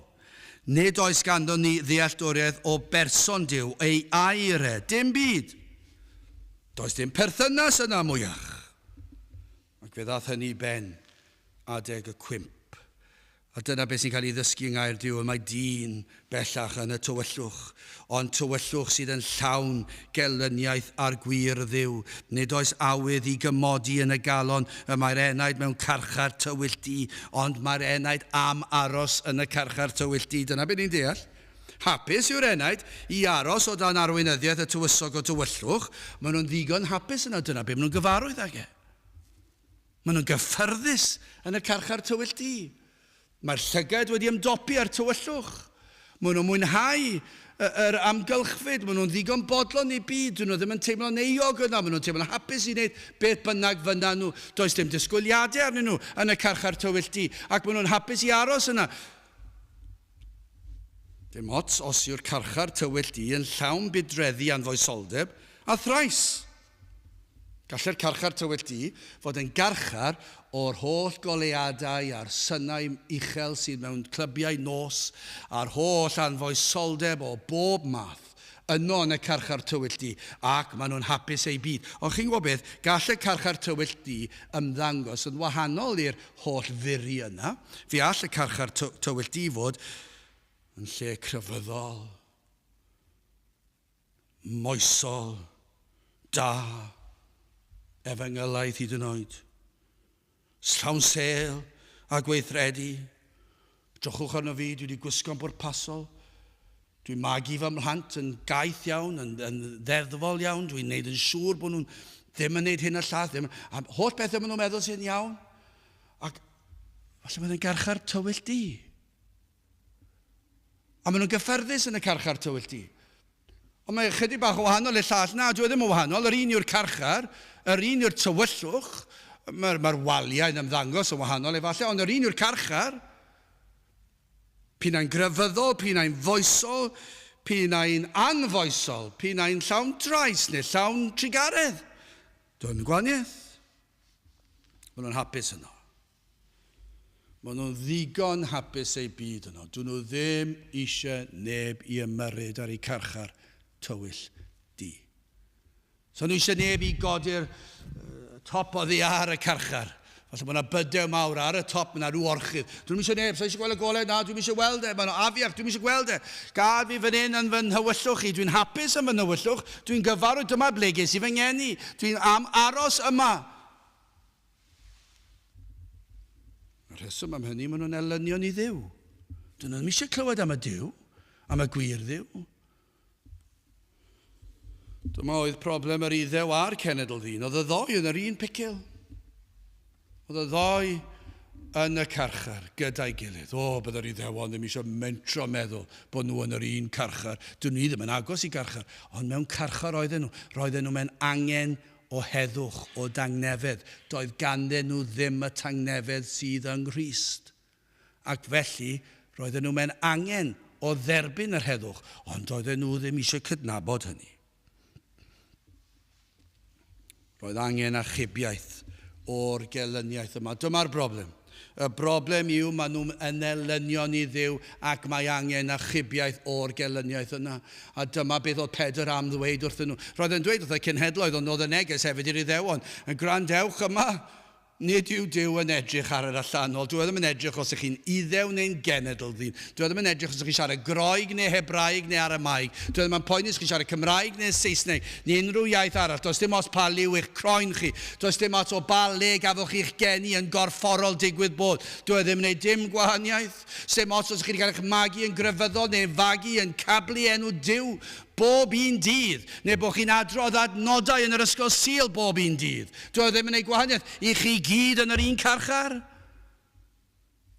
Nid oes ganddon ni ddealltwriaeth o berson Duw, ei air e, dim byd. Does dim perthynas yna mwyach. Ac fe ddaeth hynny i ben adeg y cwymp. A dyna beth sy'n cael ei ddysgu yng Ngair Duw, y mae dyn bellach yn y tywyllwch, ond tywyllwch sydd yn llawn gelyniaeth â'r gwir Dduw. Nid oes awydd i gymodi yn y galon, y mae'r enaid mewn carchar tywyll du, ond mae'r enaid am aros yn y carchar tywyll du. Dyna beth ni'n deall. Hapus yw'r enaid i aros o dan arweinyddiaeth y tywysog o tywyllwch. Maen nhw'n ddigon hapus yna, dyna beth maen nhw'n gyfarwydd ag e. Maen nhw'n gyffyrddus yn y carchar tywyll du. Mae'r llygaid wedi ymdopi â'r tywyllwch. Maen nhw'n mwynhau yr amgylchfyd, maen nhw'n ddigon bodlon i byd, dyn nhw ddim yn teimlo'n euog yna, maen nhw'n teimlo'n hapus i wneud beth bynnag fynna nhw. Does dim disgwyliadau arnyn nhw yn y carchar tywyll du, ac maen nhw'n hapus i aros yna. Dim ots os yw'r carchar tywyll du yn llawn budreddi anfoesoldeb a thrais. Gallai'r carchar tywyll du fod yn garchar o'r holl goleuadau a'r synau uchel sydd mewn clybiau nos a'r holl anfoesoldeb o bob math. Yno yn y carchar tywyll du, ac maen nhw'n hapus eu byd. Ond chi'n gwybod beth, gall y carchar tywyll du ymddangos yn wahanol i'r holl furi yna. Fe all y carchar tywyll du fod yn lle crefyddol, moesol, da, efengylaidd hyd yn oed. Llawn sêl a gweithredu. Drychwch arno fi, dwi wedi gwisgo'n bwrpasol. Dwi'n magu fy mhlant yn gaeth iawn, yn, yn ddeddfol iawn. Dwi'n neud yn siŵr bod nhw'n ddim yn neud hyn a llall. Ddim, a holl bethau maen nhw'n meddwl sy'n iawn. Ac falle mae'n garchar tywyll di. A maen nhw'n gyffyrddus yn y carchar tywyll du. Ond mae ychydig bach o wahanol i'r llall. Na, dyw e ddim yn wahanol. Yr un yw'r carchar, yr un yw'r tywyllwch. Mae'r mae waliau yn ymddangos yn wahanol efallai, ond yr un yw'r carchar. P'un ai'n grefyddol, p'un ai'n foesol, p'un ai'n anfoesol, p'un ai'n llawn trais neu llawn trugaredd. Doedd yn gwahaniaeth. Maen nhw'n hapus yno. Maen nhw'n ddigon hapus eu byd yno. Dyn nhw ddim eisiau neb i ymyrryd ar eu carchar tywyll du. So nhw eisiau neb i godi'r top oddi ar y carchar. Falle bod yna bydew mawr ar y top, mae yna rhyw orchudd. Dwi'n eisiau neb, so eisiau gweld y golau, na, dwi'n eisiau gweld e, mae'n afiach, dwi'n eisiau gweld e. Gad fi fan hyn yn fy nhywyllwch i, dwi'n hapus yn fy nhywyllwch, dwi'n gyfarwydd, dyma ble ges i fy ngeni, dwi'n am aros yma. Y rheswm am hynny, maen nhw'n elynion i Dduw. Dyn nhw ddim eisiau clywed am y Duw, am y gwir Dduw. Dyma oedd problem yr Iddew a'r cenedl ddyn. Oedd y ddoi yn yr un picil. Oedd y ddoi yn y carchar gyda'i gilydd. O, byddai'r Iddewon ddim eisiau mentro meddwl bod nhw yn yr un carchar. Dyn nhw ddim yn agos i garchar, ond mewn carchar oedden nhw. Roedden nhw mewn angen o heddwch, o dangnefedd. Doedd ganddyn nhw ddim y tangnefedd sydd yng Nghrist. Ac felly, roedden nhw mewn angen o dderbyn yr heddwch, ond doedden nhw ddim eisiau cydnabod hynny. Roedd angen achubiaeth o'r gelyniaeth yma. Dyma'r broblem. Y broblem yw maen nhw'n yn elynion i Dduw ac mae angen achubiaeth o'r gelyniaeth yna. A dyma beth oedd Pedr am ddweud wrthyn nhw. Roedd e'n dweud wrth y cenhedloedd, ond oedd y neges hefyd i'r Iddewon. Yn gwrandewch yma, Nid yw Duw yn edrych ar yr allanol. Dyw e ddim yn edrych os ych chi'n Iddew neu'n genedl ddyn. Dyw e ddim yn edrych os ych chi'n siarad Groeg neu Hebraeg neu Aramaeg. Dyw e ddim yn poeni os chi'n siarad Cymraeg neu Saesneg neu unrhyw iaith arall. Does dim ots pa liw eich croen chi. Does dim ots o ba le gafoch chi'ch geni yn gorfforol digwydd bod. Dyw e ddim yn gwneud dim gwahaniaeth. Sdim ots os ych chi wedi cael eich magu yn grefyddol neu'n fagu yn cablu enw Duw bob un dydd, neu bod chi'n adrodd adnodau yn yr ysgol Sul bob un dydd. Dyw e ddim yn gwneud gwahaniaeth. I chi gyd yn yr un carchar.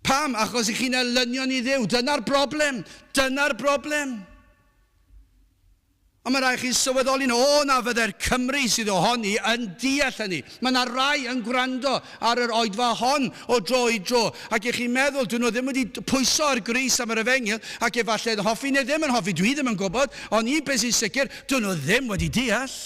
Pam? Achos i chi'n elynion i Dduw. Dyna'r broblem. Dyna'r broblem. Ond mae rhaid chi sylweddoli, o na fydde'r Cymry sydd ohoni yn deall hynny. Mae yna rai yn gwrando ar yr oedfa hon o dro i dro, ac i chi'n meddwl, dyn nhw ddim wedi pwyso ar grys am yr efengyl, ac efallai yn hoffi neu ddim yn hoffi, dwi ddim yn gwybod, ond un peth sy'n sicr, dyn nhw ddim wedi deall.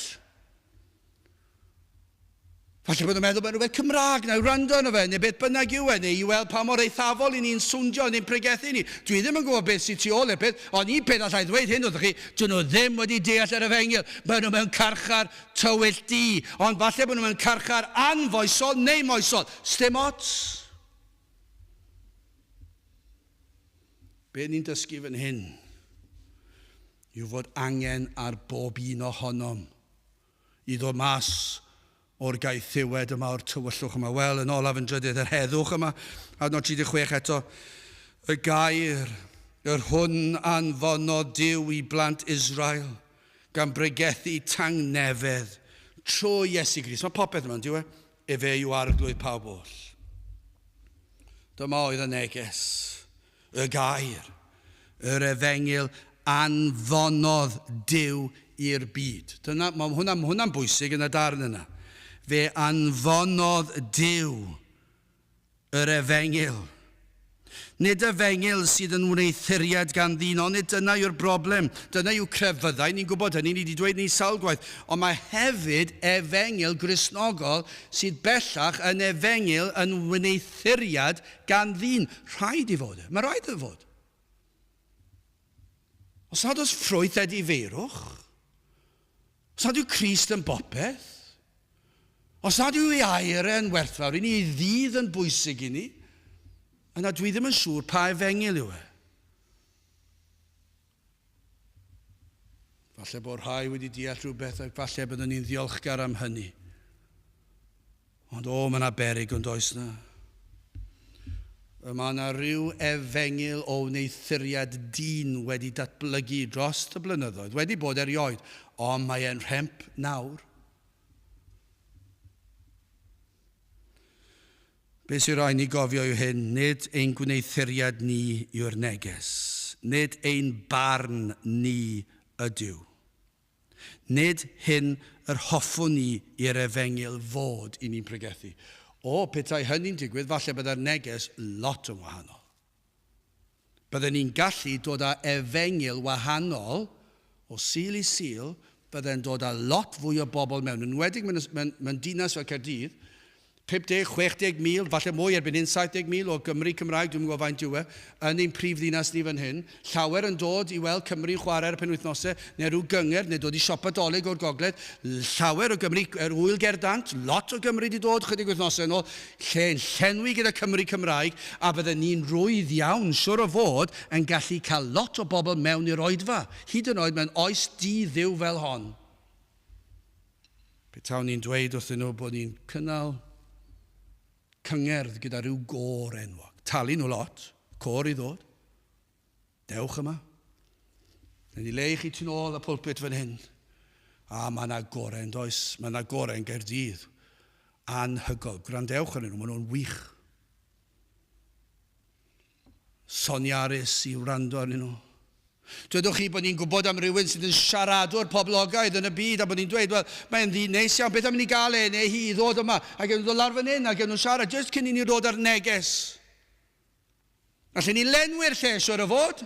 Falle bod nhw'n meddwl bod rhywbeth Cymraeg na i wrando arno fe, neu beth bynnag yw e, neu i weld pa mor eithafol i ni'n swndio neu'n pregethu ni. Dwi ddim yn gwybod beth sydd tu ôl i'r peth, ond un peth allai ddweud hyn wrthych chi, dyn nhw ddim wedi deall yr efengyl. Maen nhw mewn carchar tywyll du, ond falle bod nhw mewn carchar anfoesol neu moesol. Sdim ots. Be ni'n dysgu fan hyn yw fod angen ar bob un ohonom i ddod mas o'r gaethiwed yma, o'r tywyllwch yma. Wel, yn olaf yn drydydd, yr heddwch yma, adnod 36 eto, y gair, yr hwn anfonodd Duw i blant Israel, gan bregethu tangnefedd trwy Iesu Grist. Mae popeth yma, on'd yw e? Efe yw arglwydd pawb oll. Dyma oedd y neges, y gair, yr efengyl anfonodd Duw i'r byd. Dyna, mae hwnna, mae hwnna'n bwysig yn y darn yna. Fe anfonodd Duw yr efengyl. Nid efengyl sydd yn wneuthuriad gan ddyn, ond nid dyna yw'r broblem. Dyna yw crefyddau, ni'n gwybod hynny, ni wedi dweud ni sawl gwaith. Ond mae hefyd efengyl Gristnogol sydd bellach yn efengyl yn wneuthuriad gan ddyn. Rhaid i fod e. Mae rhaid iddo fod. Os nad oes ffrwyth edifeirwch, os nad yw Crist yn bopeth, os nad yw ei air e'n werthfawr i ni, ei ddydd yn bwysig i ni, yna dwi ddim yn siŵr pa efengyl yw e. Falle bod rhai wedi deall rhywbeth ac falle byddwn ni'n ddiolchgar am hynny. Ond o, mae yna beryg ond oes na. Y mae yna rhyw efengyl o wneuthuriad dyn wedi datblygu dros y blynyddoedd, wedi bod erioed, ond mae e'n rhemp nawr. Be sy'n rhaid ni gofio yw hyn, nid ein gwneuthuriad ni yw'r neges. Nid ein barn ni ydyw. Nid hyn yr hoffwn ni i'r efengyl fod i ni'n pregethu. O, petai hynny'n digwydd, falle byddai'r neges lot yn wahanol. Bydden ni'n gallu dod â efengyl wahanol o Sul i Sul, bydde'n dod â lot fwy o bobl mewn, yn enwedig mewn, mewn, mewn dinas fel Caerdydd, 50, 60 mil, falle mwy erbyn hyn, 70 mil o Gymry Cymraeg, dwi'm yn gwybod faint yw e, yn ein prif ddinas ni fan hyn. Llawer yn dod i weld Cymru'n chwarae ar y penwythnosau, neu rhyw gyngerdd, neu dod i siopa Dolig o'r gogledd. Llawer o Gymry, yr ŵyl ger dant, lot o Gymry 'di dod chydig wythnosau yn ôl, Lle'n llenwi gyda Cymry Cymraeg a bydden ni'n rwydd iawn, siwr o fod, yn gallu cael lot o bobl mewn i'r oedfa, hyd yn oed mewn oes di-Dduw fel hon. Petawn ni'n dweud wrthyn nhw bod ni'n cynnal cyngerdd gyda rhyw gôr enwog. Talu nhw lot, côr i ddod. Dewch yma. Newn ni le i chi tu nôl y pulpit fan hyn. A mae yna gorau, does? Mae yna gorau yn Gaerdydd. Anhygol. Gwrandewch arnyn nhw, maen nhw'n wych. Soniarus i wrando arnyn nhw. Dwedwch chi bod ni'n gwybod am rywun sydd yn siaradwr poblogaidd yn y byd a bod ni'n dweud, wel, mae'n ddyn neis iawn, beth am i ni gael e neu hi i ddod yma a gewn nhw ddod lawr fan hyn a gewn nhw siarad jyst cyn i ni ddod ar neges. Allen ni lenwi'r lle, siwr o fod.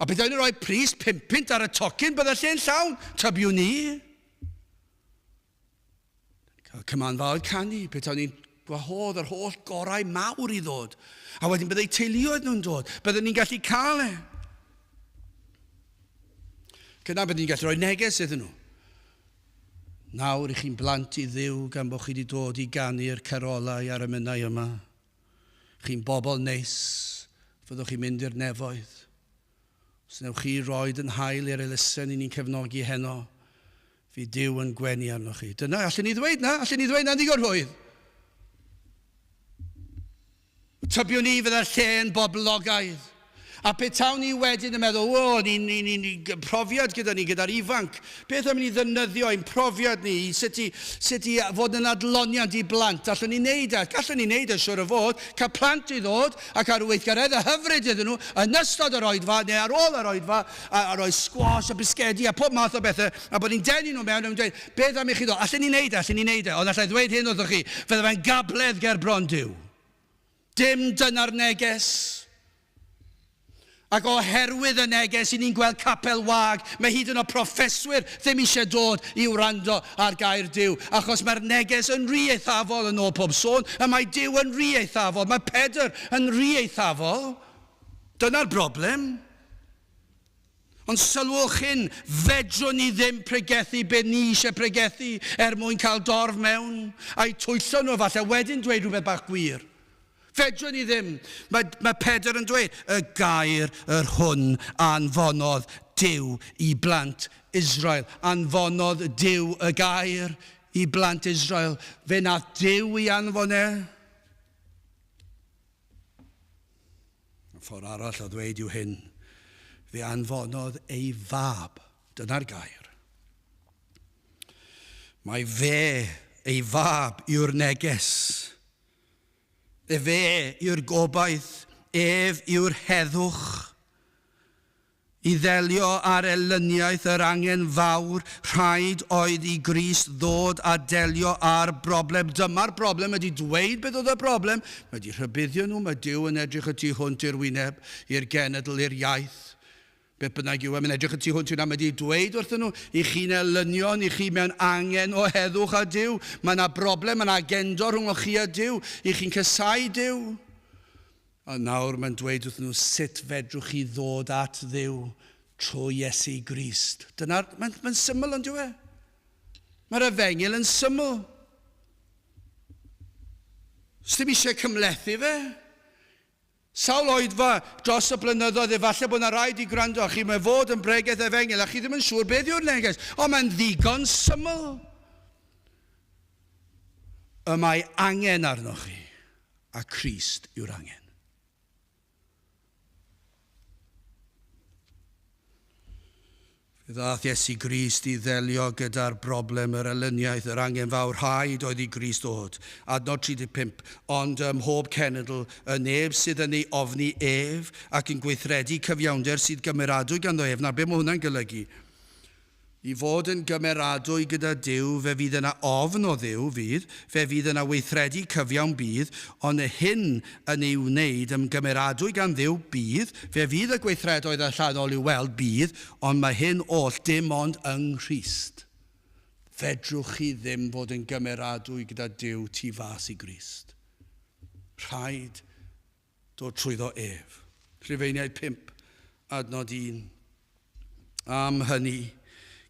A petai nhw'n rhoi pris punt ar y tocyn, bydde'r lle'n llawn, tybiwn ni. Cael cymanfaoedd canu, petai ni'n gwahodd yr holl gorau mawr i ddod. A wedyn byddai teuluoedd nhw'n dod. Bydden ni'n gallu cael e. Cyna bydden ni'n gallu rhoi neges iddyn nhw. Nawr i chi'n blant i Dduw gan bod chi wedi dod i ganu'r carolau a'r emynau yma. Chi'n bobl neis, fyddwch chi'n mynd i'r nefoedd. Os wnewch chi roed yn hael i'r elusen i ni'n cefnogi heno, fydd Duw yn gwenu arnoch chi. Dyna, allen ni ddweud na, allen ni ddweud na'n ddigon rhwydd. Tybiwn i fydda'r lle yn boblogaidd. A petawn ni wedyn yn meddwl, o, ni, ni, ni, ni, profiad gyda ni, gyda'r ifanc, beth am i ni ddefnyddio ein profiad ni i sut i, sut i fod yn adloniant i blant? Allwn ni wneud e? Gallwn ni wneud e, siwr o fod, cael plant i ddod a cael rhyw weithgareddau hyfryd iddyn nhw yn ystod yr oedfa neu ar ôl yr oedfa, a, a rhoi sgwash a bisgedi a pob math o bethau, a bod ni'n denu nhw mewn a dweud, beth am i chi ddod? Allwn ni wneud e, allwn ni wneud e, ond allai ddweud hyn wrthoch chi, fydde fe'n gabledd ger bron Duw. Dim dyna'r neges. Ac oherwydd y neges, i ni'n gweld capel wag, mae hyd yn oed proffeswyr ddim eisiau dod i wrando ar gair Duw, achos mae'r neges yn rhy eithafol yn ôl pob sôn, a mae Duw yn rhy eithafol, mae Pedr yn rhy eithafol. Dyna'r broblem. Ond sylwch hyn, fedrwn ni ddim pregethu be ni eisiau pregethu er mwyn cael dorf mewn, a'u twyllo nhw falle, wedyn dweud rhywbeth bach gwir. Fedrwn ni ddim. Mae, mae Pedr yn dweud, y gair yr hwn anfonodd Duw i blant Israel. Anfonodd Duw y gair i blant Israel. Fe nath Duw i anfon e. Y ffordd arall o ddweud yw hyn, fe anfonodd ei fab. Dyna'r gair. Mae fe, ei fab, yw'r neges. Efe yw'r gobaith, ef yw'r heddwch. I ddelio â'r elyniaeth yr angen fawr, rhaid oedd i Grist ddod a delio â'r broblem. Dyma'r broblem, mae 'di dweud beth oedd y broblem, mae 'di rhybuddio nhw, mae Duw yn edrych y tu hwnt i'r wyneb, i'r genedl, i'r iaith, beth bynnag yw e, mae'n edrych y tu hwnt i'w mae 'di dweud wrthyn nhw, i chi'n elynion, i chi mewn angen o heddwch â Duw, mae yna broblem, mae yna agendo rhwng chi a Duw, i chi'n casáu Duw. A nawr mae'n dweud wrthyn nhw sut fedrwch chi ddod at Dduw. Trwy Iesu Grist. Dyna'r... Mae'n mae syml ond yw e? Mae'r efengyl yn syml. Sdim eisiau cymhlethu fe. Sawl oedfa dros y blynyddoedd efallai bod yna rhaid i gwrando a chi mae fod yn bregeth efengyl a chi ddim yn siŵr beth yw'r neges. Ond mae'n ddigon syml. Y mae angen arnoch chi a Crist yw'r angen. Fe ddaeth Iesu Grist i ddelio gyda'r broblem, yr elyniaeth, yr angen fawr. Rhaid oedd i Grist ddod. Adnod 35. Ond ym mhob cenedl, y neb sydd yn ei ofni ef ac yn gweithredu cyfiawnder sydd gymeradwy ganddo ef. Nawr, be mae hwnna'n golygu? I fod yn gymeradwy gyda Duw, fe fydd yna ofn o Dduw, fydd, fe fydd yna weithredu cyfiawn bydd, ond y hyn yn ei wneud yn gymeradwy gan Dduw, bydd, fe fydd y gweithredoedd allanol i'w weld, bydd, ond mae hyn oll dim ond yng Nghrist. Fedrwch chi ddim fod yn gymeradwy gyda Duw tu fas i Grist. Rhaid dod trwyddo ef. Rhufeiniaid 5, adnod 1. Am hynny,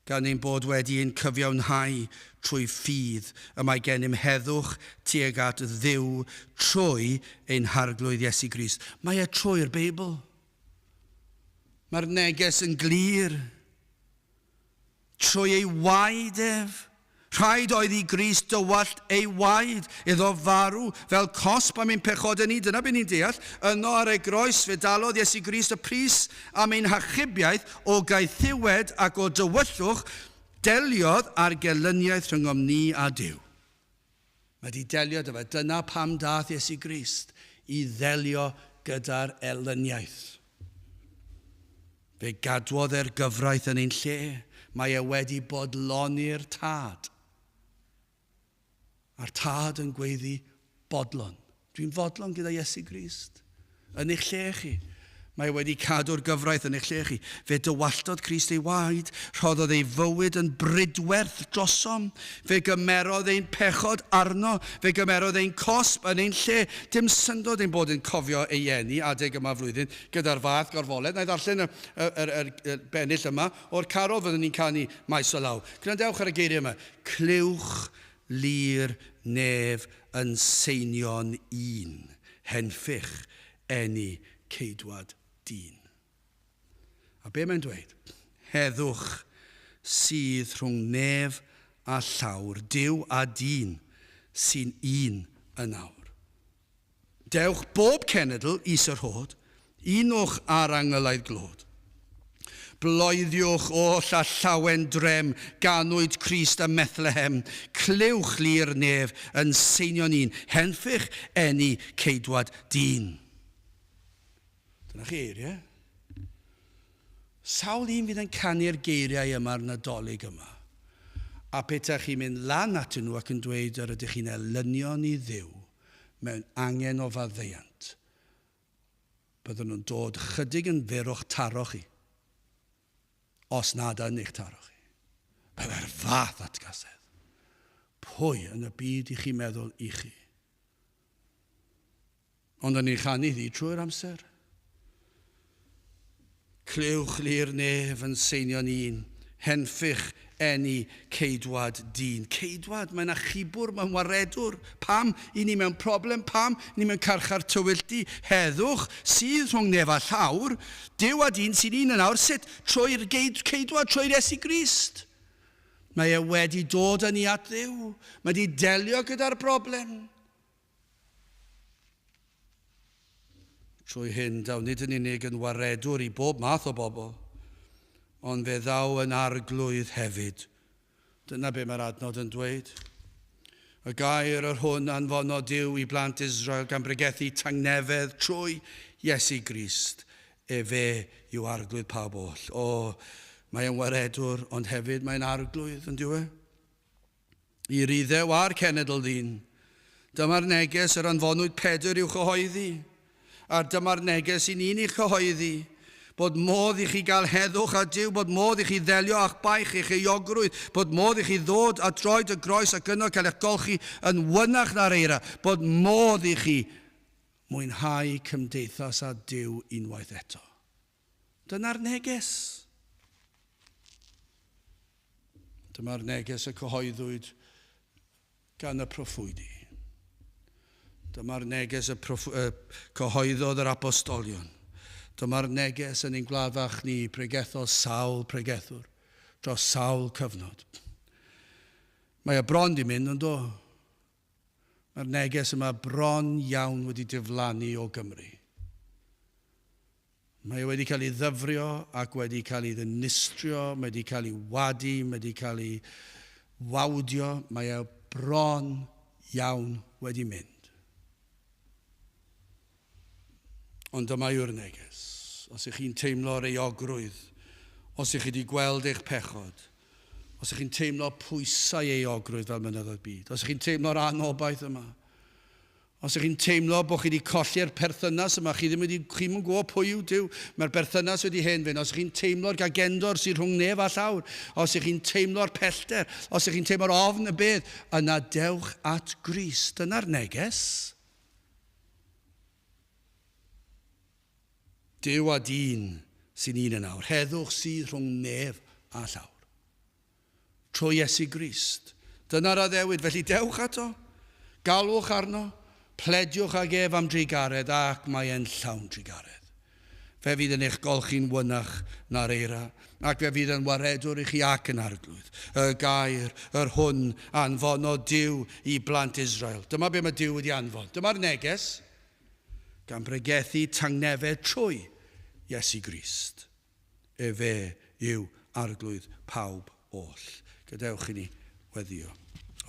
gan ein bod wedi ein cyfiawnhau trwy ffydd, y mae gennym heddwch tuag at Dduw trwy ein Harglwydd Iesu Grist. Mae e trwy'r Beibl. Mae'r neges yn glir. Trwy ei waed ef. Rhaid oedd i Grist dywallt ei waed, iddo farw fel cosb am ein pechodau ni, dyna be ni'n deall. Yno ar y groes fe dalodd Iesu Grist y pris am ein hachubiaeth o gaethiwed ac o dywyllwch, deliodd â'r gelyniaeth rhyngom ni a Duw. Mae di delio 'da fe. Dyna pam dath Iesu Grist i ddelio gyda'r elyniaeth. Fe gadwodd e'r gyfraith yn ein lle. Mae e wedi bodloni'r Tad. A'r Tad yn gweiddi, bodlon. Dwi'n fodlon gyda Iesu Grist. Yn eich lle chi. Mae e wedi cadw'r gyfraith yn eich lle chi. Fe dywalltodd Crist ei waed, rhoddodd ei fywyd yn bridwerth drosom. Fe gymerodd ein pechod arno, fe gymerodd ein cosb yn ein lle. Dim syndod ein bod yn cofio ei eni adeg yma flwyddyn gyda'r fath gorfoledd. Na i ddarllen y, y, y, y, y bennill yma o'r carol fyddwn ni'n canu maes o law. Gwrandewch ar y geiriau yma. Clywch Lir nef yn seinio'n un, henffych eni ceidwad dyn. A be mae'n dweud? Heddwch sydd rhwng nef a llawr, Duw a dyn sy'n un yn awr. Dewch bob cenedl is y rhod, unwch ar angylaidd glod. Bloeddiwch oll â llawen drem, ganwyd Crist ym Methlehem, clywch lu'r nef yn seinio'n un, henffych eni ceidwad dyn. Dyna chi eiriau. Sawl un fydd yn canu'r geiriau yma'r Nadolig yma? A petaech chi'n mynd lan atyn nhw ac yn dweud yr ydych chi'n elynion i Dduw mewn angen o faddeuant, byddwn nhw'n dod chydig yn fyr o'ch taro chi, os nad yn eich taro chi. Byddai'r fath atgasedd. Pwy yn y byd i chi meddwl i chi? Ond yn ei chanu hi trwy'r amser. Clywch lu'r nef yn seinio'n un, henffych eni ceidwad dyn. Ceidwad, mae'n achubwr, mae'n waredwr. Pam? I ni mewn problem, pam? I ni mewn carchar tywyll du. Heddwch sydd rhwng nef a llawr. Duw a dyn sy'n un yn awr. Sut? Trwy'r ceidwad, trwy'r Iesu Grist. Mae e wedi dod â ni at Dduw. Mae wedi delio gyda'r broblem. Trwy hyn, daw nid yn unig yn waredwr i bob math o bobl, ond fe ddaw yn arglwydd hefyd. Dyna be mae'r adnod yn dweud. Y gair yr hwn anfonodd Duw i blant Israel gan bregethu tangnefedd trwy Iesu Grist, efe yw arglwydd pawb oll. O, mae e'n waredwr, ond hefyd mae'n arglwydd, yn dyw e? I'r Iddew a'r cenedl ddyn. Dyma'r neges yr anfonwyd Pedr i'w chyhoeddi. A dyma'r neges i ni'n ei chyhoeddi. Bod modd i chi gael heddwch â Duw, bod modd i chi ddelio â'ch baich, eich euogrwydd, bod modd i chi ddod at droed y groes ac yno cael eich golchi yn wynach na'r eira, bod modd i chi mwynhau cymdeithas â Duw unwaith eto. Dyna'r neges. Dyma'r neges y cyhoeddwyd gan y proffwydi. Dyma'r neges y cyhoeddodd yr apostolion. Dyma'r neges yn ein gwlad fach ni, pregethodd sawl pregethwr dros sawl cyfnod. Mae e bron di mynd, yn do? Mae'r neges yma bron iawn wedi diflannu o Gymru. Mae e wedi cael ei ddyfrio ac wedi cael ei ddinistrio, mae wedi cael ei wadu, mae wedi cael ei wawdio. Mae e bron iawn wedi mynd. Ond dyma yw'r neges. Os ych chi'n teimlo'r euogrwydd, os ych chi wedi gweld eich pechod, os ych chi'n teimlo pwysau euogrwydd fel mynyddoedd byd, os ych chi'n teimlo'r anobaith yma, os ych chi'n teimlo bod chi wedi colli'r perthynas yma, chi ddim wedi, chi'm yn gwybod pwy yw Duw, mae'r berthynas wedi hen fynd, os ych chi'n teimlo'r gagendor sydd rhwng nef a llawr, os ych chi'n teimlo'r pellter, os ych chi'n teimlo'r ofn y bedd, yna dewch at Grist. Dyna'r neges. Duw a dyn sy'n un yn awr. Heddwch sydd rhwng nef a llawr. Trwy Iesu Grist. Dyna'r addewid, felly dewch ato, galwch arno, plediwch ag ef am drugaredd, ac mae e'n llawn trugaredd. Fe fydd yn eich golchi'n wynach na'r eira, ac fe fydd yn waredwr i chi ac yn arglwydd. Y gair, yr hwn anfonodd Duw i blant Israel. Dyma be mae Duw wedi anfon. Dyma'r neges, gan bregethu tangnefedd trwy Iesu Grist. Efe yw arglwydd pawb oll. Gadewch i ni weddio.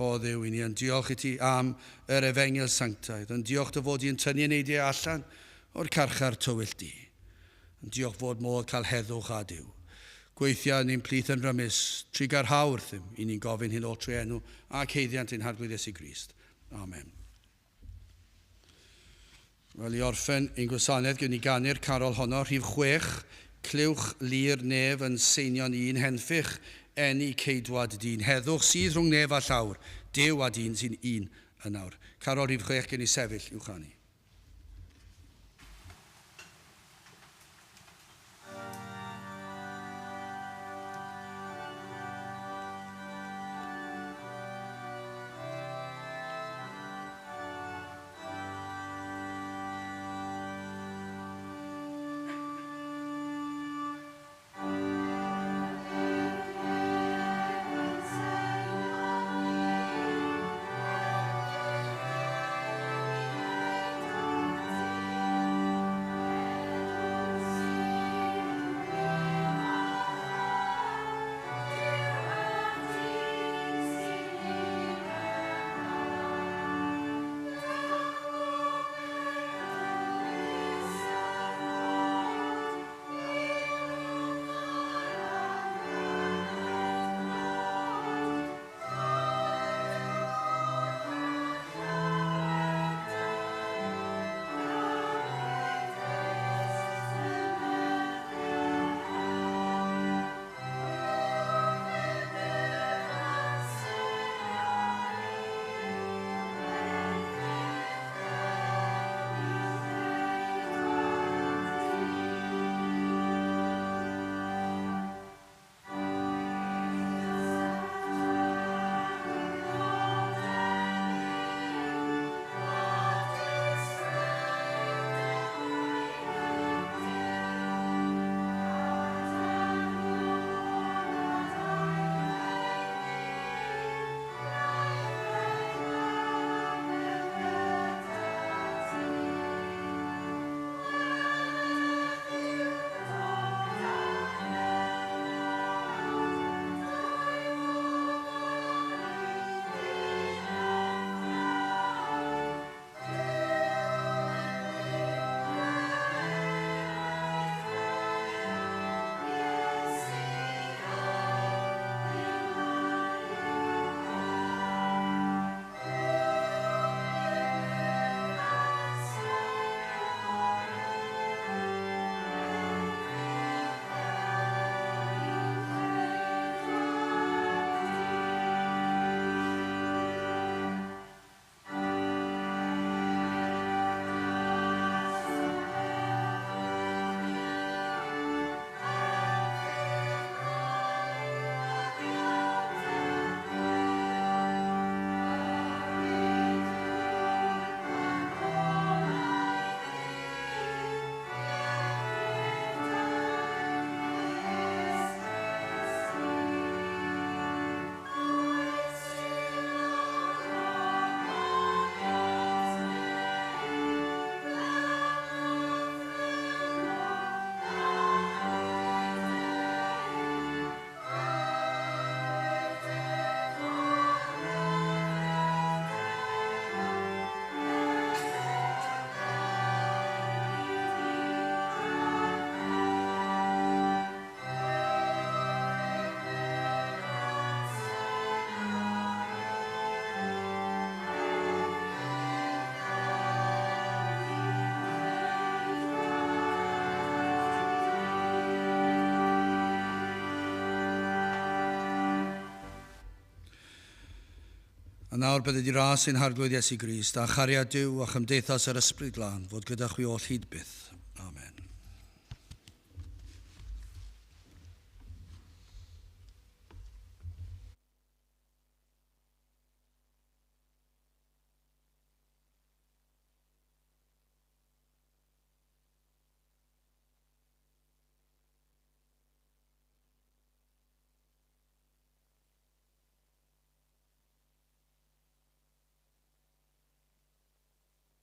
O Dduw, i ni yn diolch i ti am yr efengyl sanctaidd, yn diolch dy fod i yn tynnu eneidiau allan o'r carchar tywyll di. Yn diolch fod modd cael heddwch â Duw. Gweithia yn ein plith yn rymus, trugarha wrthym, i ni'n gofyn hyn oll trwy enw ac haeddiant ein Harglwydd Iesu Grist. Amen. Wel, i orffen ein gwasanaeth, gewn ni ganu'r carol honno, rhif 6, clywch lir nef yn seinio'n un henffych, eni ceidwad dyn. Heddwch sydd rhwng nef a llawr, Duw a dyn sy'n un yn awr. Carol rhif 6, gewn ni sefyll i'w chanu. A nawr bydded i ras ein Harglwydd Iesu Grist, a chariad Duw a chymdeithas yr Ysbryd Glân fod gyda chwi oll hyd byth.